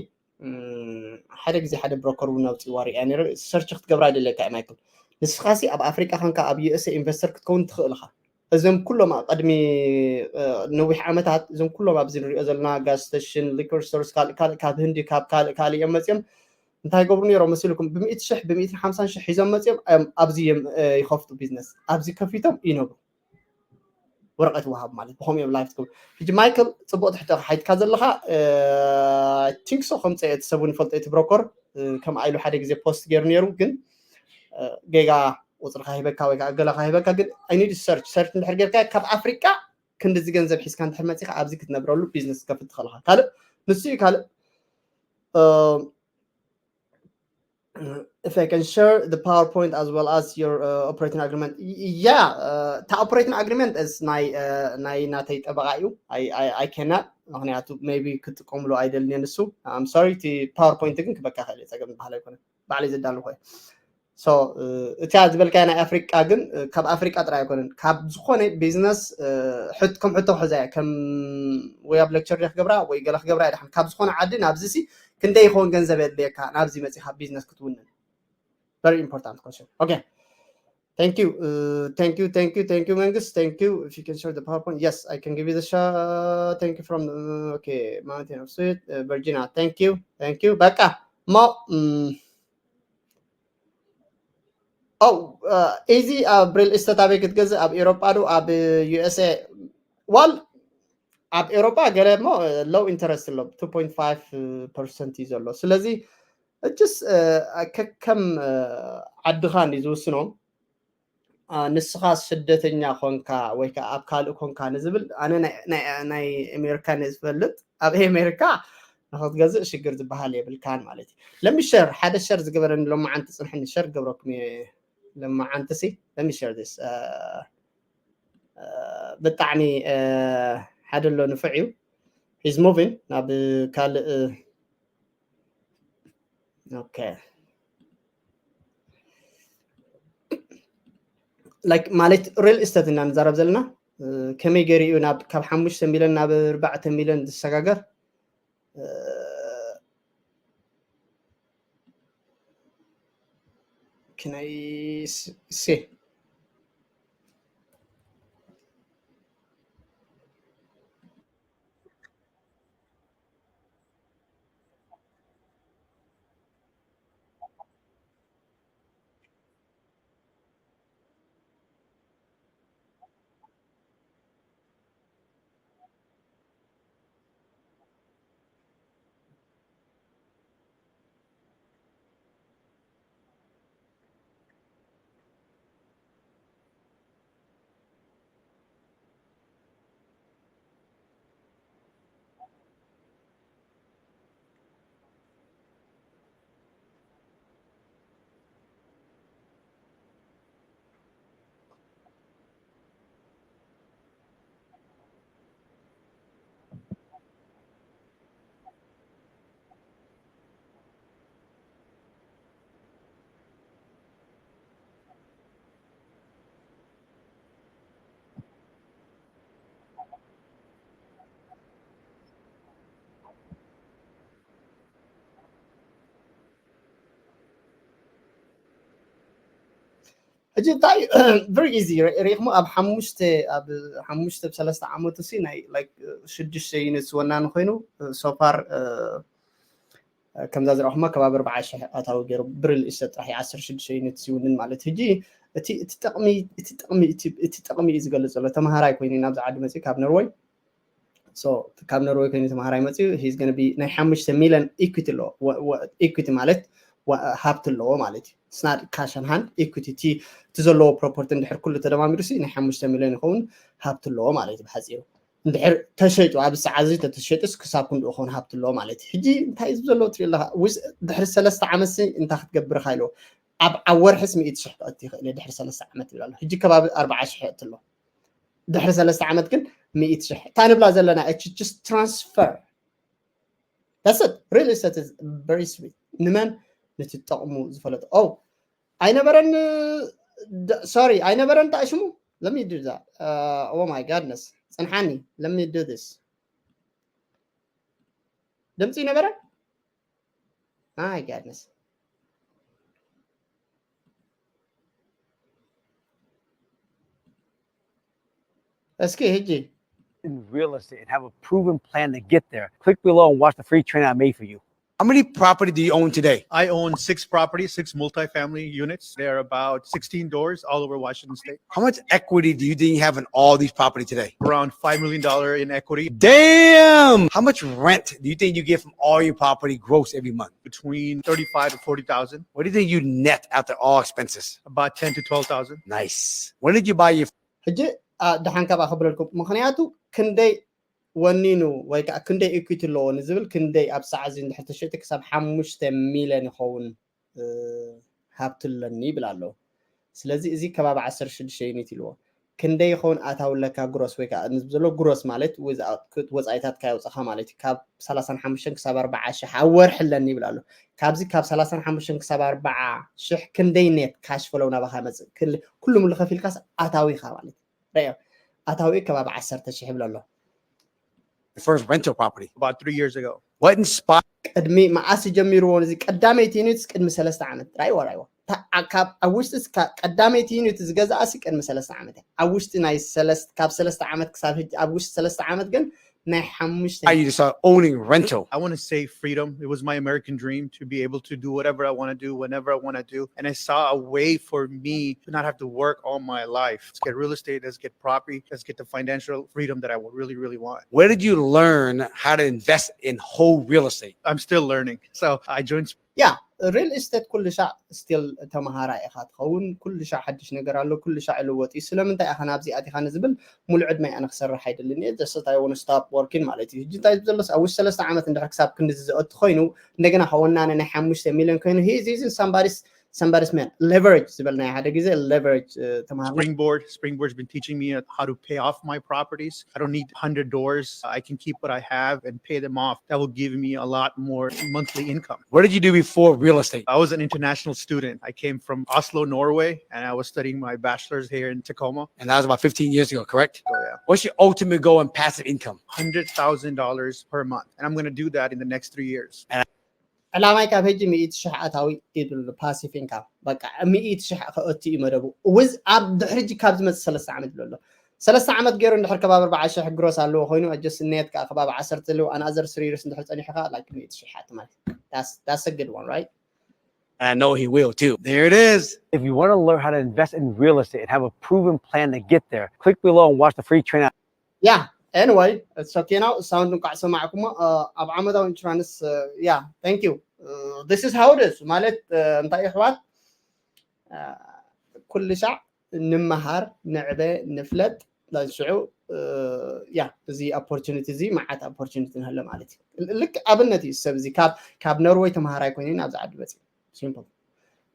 ሓደ ግዜ ሓደ ብሮከር እውን ኣውፅዋ ሪኣ ነይረ search ክትገብራ ይደለካ እዩ Michael ንስኻሲ ኣብ ኣፍሪቃ ኮንካ ኣብ USA ኢንቨስተር ክትከውን ትኽእል ኢኻ እዞም ኩሎም ኣብ ቅድሚ ነዊሕ ዓመታት እዞም ኩሎም ኣብዚ ንሪኦ ዘለና gas station liquor stores ካልእ ካልእ ካብ ህንዲ ካብ ካልእ ካልእ እዮም መፅኦም እንታይ ይገብሩ ነይሮም መሲልኩም ብምእቲ ሽሕ ብምእትን ሓምሳን ሽሕ ሒዞም መፅኦም እዮም ኣብዚ እዮም ይኸፍቱ ቢዝነስ ኣብዚ ከፊቶም ይነብሩ ወረቀት ይወሃብ ማለት ብኸምኡ እዮም life ትገብሩ ሕጂ Michael ፅቡቅ ትሕቶ ሓይትካ ዘለካ I think so ከምፀ እቲ ሰብ እውን ይፈልጦ እቲ ብሮከር ከምኣ ኢሉ ሓደ ግዜ ፖስት ገይሩ ነይሩ ግን ጌጋ ቁፅርካ ሂበካ ወይ ከዓ ገለካ ሂበካ ግን I need search search እንድሕር ጌርካ ካብ ኣፍሪቃ ክንድዚ ገንዘብ ሒዝካ እንድሕር መፂካ ኣብዚ ክትነብረሉ ቢዝነስ ከፍት ትኽእልካ ካልእ ንሱ እዩ ካልእ if I can share the PowerPoint as well as your uh, operating agreement. Yeah, uh, the operating agreement is ናይ uh, ናይ ናተይ ጠበቃ እዩ. I I I cannot ምክንያቱ maybe ክጥቀምሉ ኣይደልን ንሱ. I'm sorry እቲ PowerPoint ግን ክበካ ክእል ጸገም ዝበሃል ኣይኮነ. ባዕለይ ዘዳሉ ኮይ. So እቲያ ዝበልካያ ናይ ኣፍሪቃ ግን ካብ ኣፍሪቃ ጥራይ ኣይኮነን ካብ ዝኾነ ቢዝነስ ሕት ከም ሕቶ ክሕዛ እያ ከም ወይ ኣብ ሌክቸር ክገብራ ወይ ገለ ክገብራ እያ ድሓን ካብ ዝኾነ ዓዲ ናብዚ ሲ ክንደይ ይኸውን ገንዘብ የድልየካ ናብዚ መፂኻ ቢዝነስ ክትውንን very important question okay thank you uh, thank you thank you thank you መንግስት thank you if you can share the powerpoint yes I can give you the share thank you from uh, okay mountain of sweet uh, virginia thank you thank you በቃ ሞ oh እዚ ኣብ ሪል ኢስቴት ኣበይ ክትገዝእ ኣብ ኤሮጳ ዶ ኣብ USA ዋል ኣብ ኤሮጳ ገለ ሞ low interest ኣሎ two point five percent እዩ ዘሎ ስለዚ እጅስ ከከም ዓድኻ እንዲ ዝውስኖ ንስኻ ስደተኛ ኮንካ ወይ ከዓ ኣብ ካልእ ኮንካ ንዝብል ኣነ ናይ ኣሜሪካ ነ ዝፈልጥ ኣብ ኣሜሪካ ንክትገዝእ ሽግር ዝበሃል የብልካን ማለት እዩ ለሚሸር ሓደ ሸር ዝገበረኒ ሎማዓንቲ ፅንሐኒ ሸር ገብረኩም ለማዓንትሲ let me share this ብጣዕሚ ሓደ ኣሎ ንፉዕ እዩ። He's moving ናብ ካልእ። Okay, like ማለት real estate እና ንዛረብ ዘለና ከመይ ገይሩ እዩ ናብ ካብ ሓሙሽተ ሚሊዮን ናብ ኣርባዕተ ሚሊዮን ዝሰጋገር? Can I see? ሕጂ እንታይ very easy ሪኢኹሞ ኣብ ሓሙሽተ ኣብ ሓሙሽተ ብሰለስተ ዓመቱ ሲ ናይ like ሽዱሽተ ዩኒት ዝወናኒ ኮይኑ so far ከምዛ ዝረእኹሞ ከባቢ ኣርባዓ ሽሕ ኣታዊ ገይሩ ብሪል ኢስተ ጥራሕ ዓሰርተ ሽዱሽተ ዩኒት ይውንን ማለት። ሕጂ እቲ እቲ ጥቕሚ እቲ ጥቕሚ እቲ እቲ ጥቕሚ እዩ ዝገልጽ ዘሎ። ተምሃራይ ኮይኑ ናብዚ ዓዲ መፅኡ ካብ ኖርወይ so ካብ ኖርወይ ኮይኑ ተምሃራይ መፅኡ he's gonna be ናይ ሓሙሽተ ሚሊዮን ኢኩቲ ኣለዎ። ኢኩቲ ማለት ሃብቲ ኣለዎ ማለት እዩ። ስናድ ካሽ ን ሃንድ ኢኩቲ እቲ ዘለዎ ፕሮፐርቲ እንድሕር ኩሉ ተደማሚሩ ሲ ናይ ሓሙሽተ ሚሊዮን ይኸውን ሃብቲ ኣለዎ ማለት እዩ ብሓፂሩ። እንድሕር ተሸይጡ ኣብ ሰዓት እዚ ተተሸይጡስ ክሳብ ክንድኡ ክኸውን ሃብቲ ኣለዎ ማለት እዩ። ሕጂ እንታይ እዩ ዘሎ ትርኢ ኣለኻ? ድሕሪ ሰለስተ ዓመት ሲ እንታይ ክትገብር ኢኻ ኢልዎ? ኣብ ኣብ ወርሕስ ሚእቲ ሽሕ ክእቲ ይኽእል እየ ድሕሪ ሰለስተ ዓመት ይብል ኣሎ። ሕጂ ከባቢ ኣርባዓ ሽሕ የእቲ ኣሎ። ድሕሪ ሰለስተ ዓመት ግን ሚእቲ ሽሕ እታ ንብላ ዘለና it's just transfer። That's it. Real estate is very sweet. ንመን? ንትጠቕሙ ዝፈለጡ። ኦ ኣይነበረን። Sorry ኣይነበረን እንታይ ሽሙ? Let me do that. Oh my goodness. ፅንሓኒ. Let me do this. ድምፂ ይነበረ? My goodness. እስኪ ሕጂ in real estate and have a proven plan to get there. Click below and watch the free training I made for you. How many property do you own today? I own six properties, six multifamily units. They're about sixteen doors all over Washington State. How much equity do you think you have in all these property today? Around five million dollar in equity. Damn! How much rent do you think you get from all your property gross every month? Between thirty-five to forty thousand. What do you think you net after all expenses? About ten to twelve thousand. Nice. When did you buy your ሕጂ ደሓን ካብኣ ክብለልኩም ምክንያቱ ክንደይ ወኒኑ ወይ ከዓ ክንደይ ኢኩቲ ኣለዎ ንዝብል ክንደይ ኣብ ሰዓት እዚ እንድሕር ተሸይጡ ክሳብ ሓሙሽተ ሚሊዮን ይኸውን ሃብቲ ኣለኒ ይብል ኣሎ። ስለዚ እዚ ከባቢ ዓሰርተ ሽዱሽተ ዩኒት ኢልዎ ክንደይ ይኸውን ኣታዊ ኣለካ ግሮስ ወይ ከዓ ዘሎ ግሮስ ማለት ወፃኢታት ካየውፅኻ ማለት እዩ ካብ ሰላሳን ሓሙሽተን ክሳብ ኣርባዓ ሽሕ ኣብ ወርሒ ኣለኒ ይብል ኣሎ። ካብዚ ካብ ሰላሳን ሓሙሽተን ክሳብ ኣርባዓ ሽሕ ክንደይ ኔት ካሽ ፍሎው ናባኻ መፅእ ኩሉ ሙሉ ከፊልካስ ኣታዊኻ ማለት እዩ። ኣታዊ ከባቢ ዓሰርተ ሽሕ ይብል ኣሎ። First rental property. About three years ago. What inspired? ቅድሚ መዓስ ጀሚርዎ እዚ ቀዳመይቲ ዩኒትስ ቅድሚ ሰለስተ ዓመት ራይዎ ራይዎ ካብ ኣብ ውሽጢ ቀዳመይቲ ዩኒት ዝገዛኣሲ ቅድሚ ሰለስተ ዓመት ኣብ ውሽጢ ናይ ካብ ሰለስተ ዓመት ክሳብ ሕጂ ኣብ ውሽጢ ሰለስተ ዓመት ግን ናይ ሓሙሽተ Are you just uh, owning rental? I want to say freedom. It was my American dream to be able to do whatever I want to do whenever I want to do. And I saw a way for me to not have to work all my life. Let's get real estate, let's get property, let's get the financial freedom that I would really, really want. Where did you learn how to invest in whole real estate? I'm still learning. So I joined ያ ሪል ኢስቴት ኩሉ ሻዕ ስቲል ተምሃራይ ኢኻ ትኸውን። ኩሉ ሻዕ ሓድሽ ነገር ኣሎ፣ ኩሉ ሻዕ ይልወጥ እዩ። ስለምንታይ ኢኻ ናብዚ ኣቲኻ ንዝብል ሙሉ ዕድመይ ኣነ ክሰርሕ ኣይደልን እየ። just I want to stop working ማለት እዩ። ሕጂ እንታይ ዘሎስ ኣብ ውሽጢ ሰለስተ ዓመት እንድሕር ክሳብ ክንዲ ዝዘእቱ ኮይኑ እንደገና ከወናነ ናይ ሓሙሽተ ሚሊዮን ኮይኑ he is using somebody's ሰንበት ስሜን leverage ዝበልናዮ ሓደ ግዜ leverage ተማሃርና። Springboard. Springboard's been teaching me how to pay off my properties. I don't need hundred doors. I can keep what I have and pay them off. That will give me a lot more monthly income. What did you do before real estate? I was an international student. I came from Oslo, Norway, and I was studying my bachelor's here in Tacoma. And that was about fifteen years ago, correct? So yeah, What's your ultimate goal in passive income? Hundred thousand dollars per month, and I'm going to do that in the next three years. ዕላማይ ካብ ሕጂ ሚእቲ ሽሕ ኣታዊ ይብል passive income። በቃ ሚእቲ ሽሕ ከእቱ እዩ መደቡ። With ኣብ ድሕሪ ሕጂ ካብ ዝመፅእ ሰለስተ ዓመት ይብሎ ኣሎ። ሰለስተ ዓመት ገይሩ እንድሕር ከባቢ ኣርባዓ ሽሕ gross ኣለዎ ኮይኑ just net ከዓ ከባቢ ዓሰርተ ኣለዎ። Another three years እንድሕር ፀኒሑ ከዓ like ሚእቲ ሽሕ ኣቲ ማለት that's that's a good one, right? And I know he will too. There it is. If you want to learn how to invest in real estate and have a proven plan to get there, click below and watch the free training. Yeah, anyway, it's okay now. Sound እንኳዕ ሰማዕኩሞ ኣብ ዓመታዊ insurance. Yeah, thank you. This is how it is ማለት እንታይ ኣሕዋት፣ ኩሉ ሻዕ ንምሃር ንዕበ ንፍለጥ። ሽዑ ያ እዚ opportunity እዚ መዓት opportunity ንህለ ማለት እዩ። ልክ ኣብነት እዩ ሰብ እዚ ካብ ካብ ኖርወይ ተምሃራይ ኮይኑ ኣብዚ ዓዲ መፅኡ simple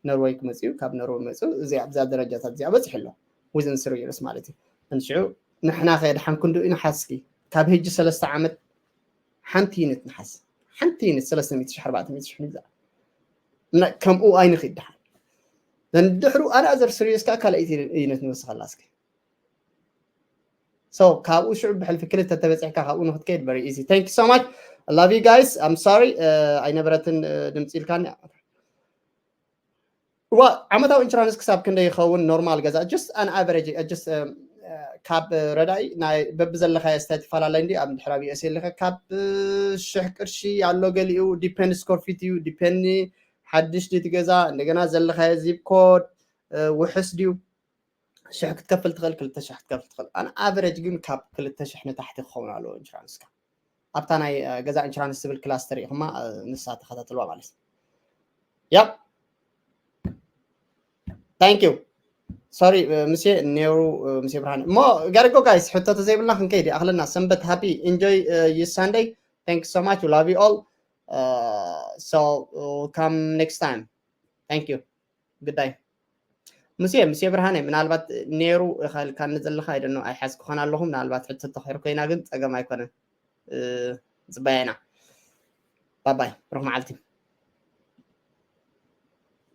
ኖርወይ ክመፅኡ ካብ ኖርወይ መፅኡ እዚ ኣብዛ ደረጃታት እዚኣ በፂሑ ኣሎ within three years ማለት እዩ። እንሽዑ ንሕና ከየድሓን ክንዱ ኢና ሓስኪ ካብ ሕጂ ሰለስተ ዓመት ሓንቲ unit ንሓስ ሓንቲ unit ሰለስተ ሚእቲ ሽሕ ኣርባዕተ ሚእቲ ሽሕ ንግዛ ከምኡ ኣይንኽድ ድሓን ዘንድሕሩ ኣነ ኣዘር ስሪየስ ከዓ ካልኣይቲ unit ንወስኸላ እስኪ so ካብኡ ሽዑ ብሕልፊ ክልተ ተበፂሕካ ካብኡ ንክትከይድ very easy thank you so much I love you guys I'm sorry ኣይነበረትን ድምፂ ኢልካኒ ዋ ዓመታዊ insurance ክሳብ ክንደይ ይኸውን normal ገዛ just an average just ካብ ረዳኢ ናይ በብዘለካዮ state ይፈላለይ እንዲ ኣብ ድሕር ኣብ USA ኣለካ ካብ ሽሕ ቅርሺ ኣሎ ገሊኡ depend square feet እዩ depend ሓድሽ ድቲ ገዛ እንደገና ዘለካዮ zip code ውሕስ ድዩ ሽሕ ክትከፍል ትኽእል ክልተ ሽሕ ክትከፍል ትኽእል an average ግን ካብ ክልተ ሽሕ ንታሕቲ ክኸውን ኣለዎ insurance ካ ኣብታ ናይ ገዛ insurance ዝብል cluster ኢኹማ ንሳ ተኸታተልዋ ማለት እዩ yep thank you sorry ምሴ ኔሩ ምሴ ብርሃን እሞ gotta go guys ሕቶ ተዘይብልና ክንከይድ ኣኽለና ሰንበት happy enjoy your Sunday thank you so much love you all so come next time thank you good day ምሴ ምሴ ብርሃነ ምናልባት ኔሩ ኢኻ ኢልካኒ ዘለኻ ኣይደኖ ኣይሓዝኩኻን ኣለኹ ምናልባት ሕቶ ተኽሕር ኮይና ግን ፀገም ኣይኮነን ፅበያ ኢና ባባይ ብሩክ መዓልቲ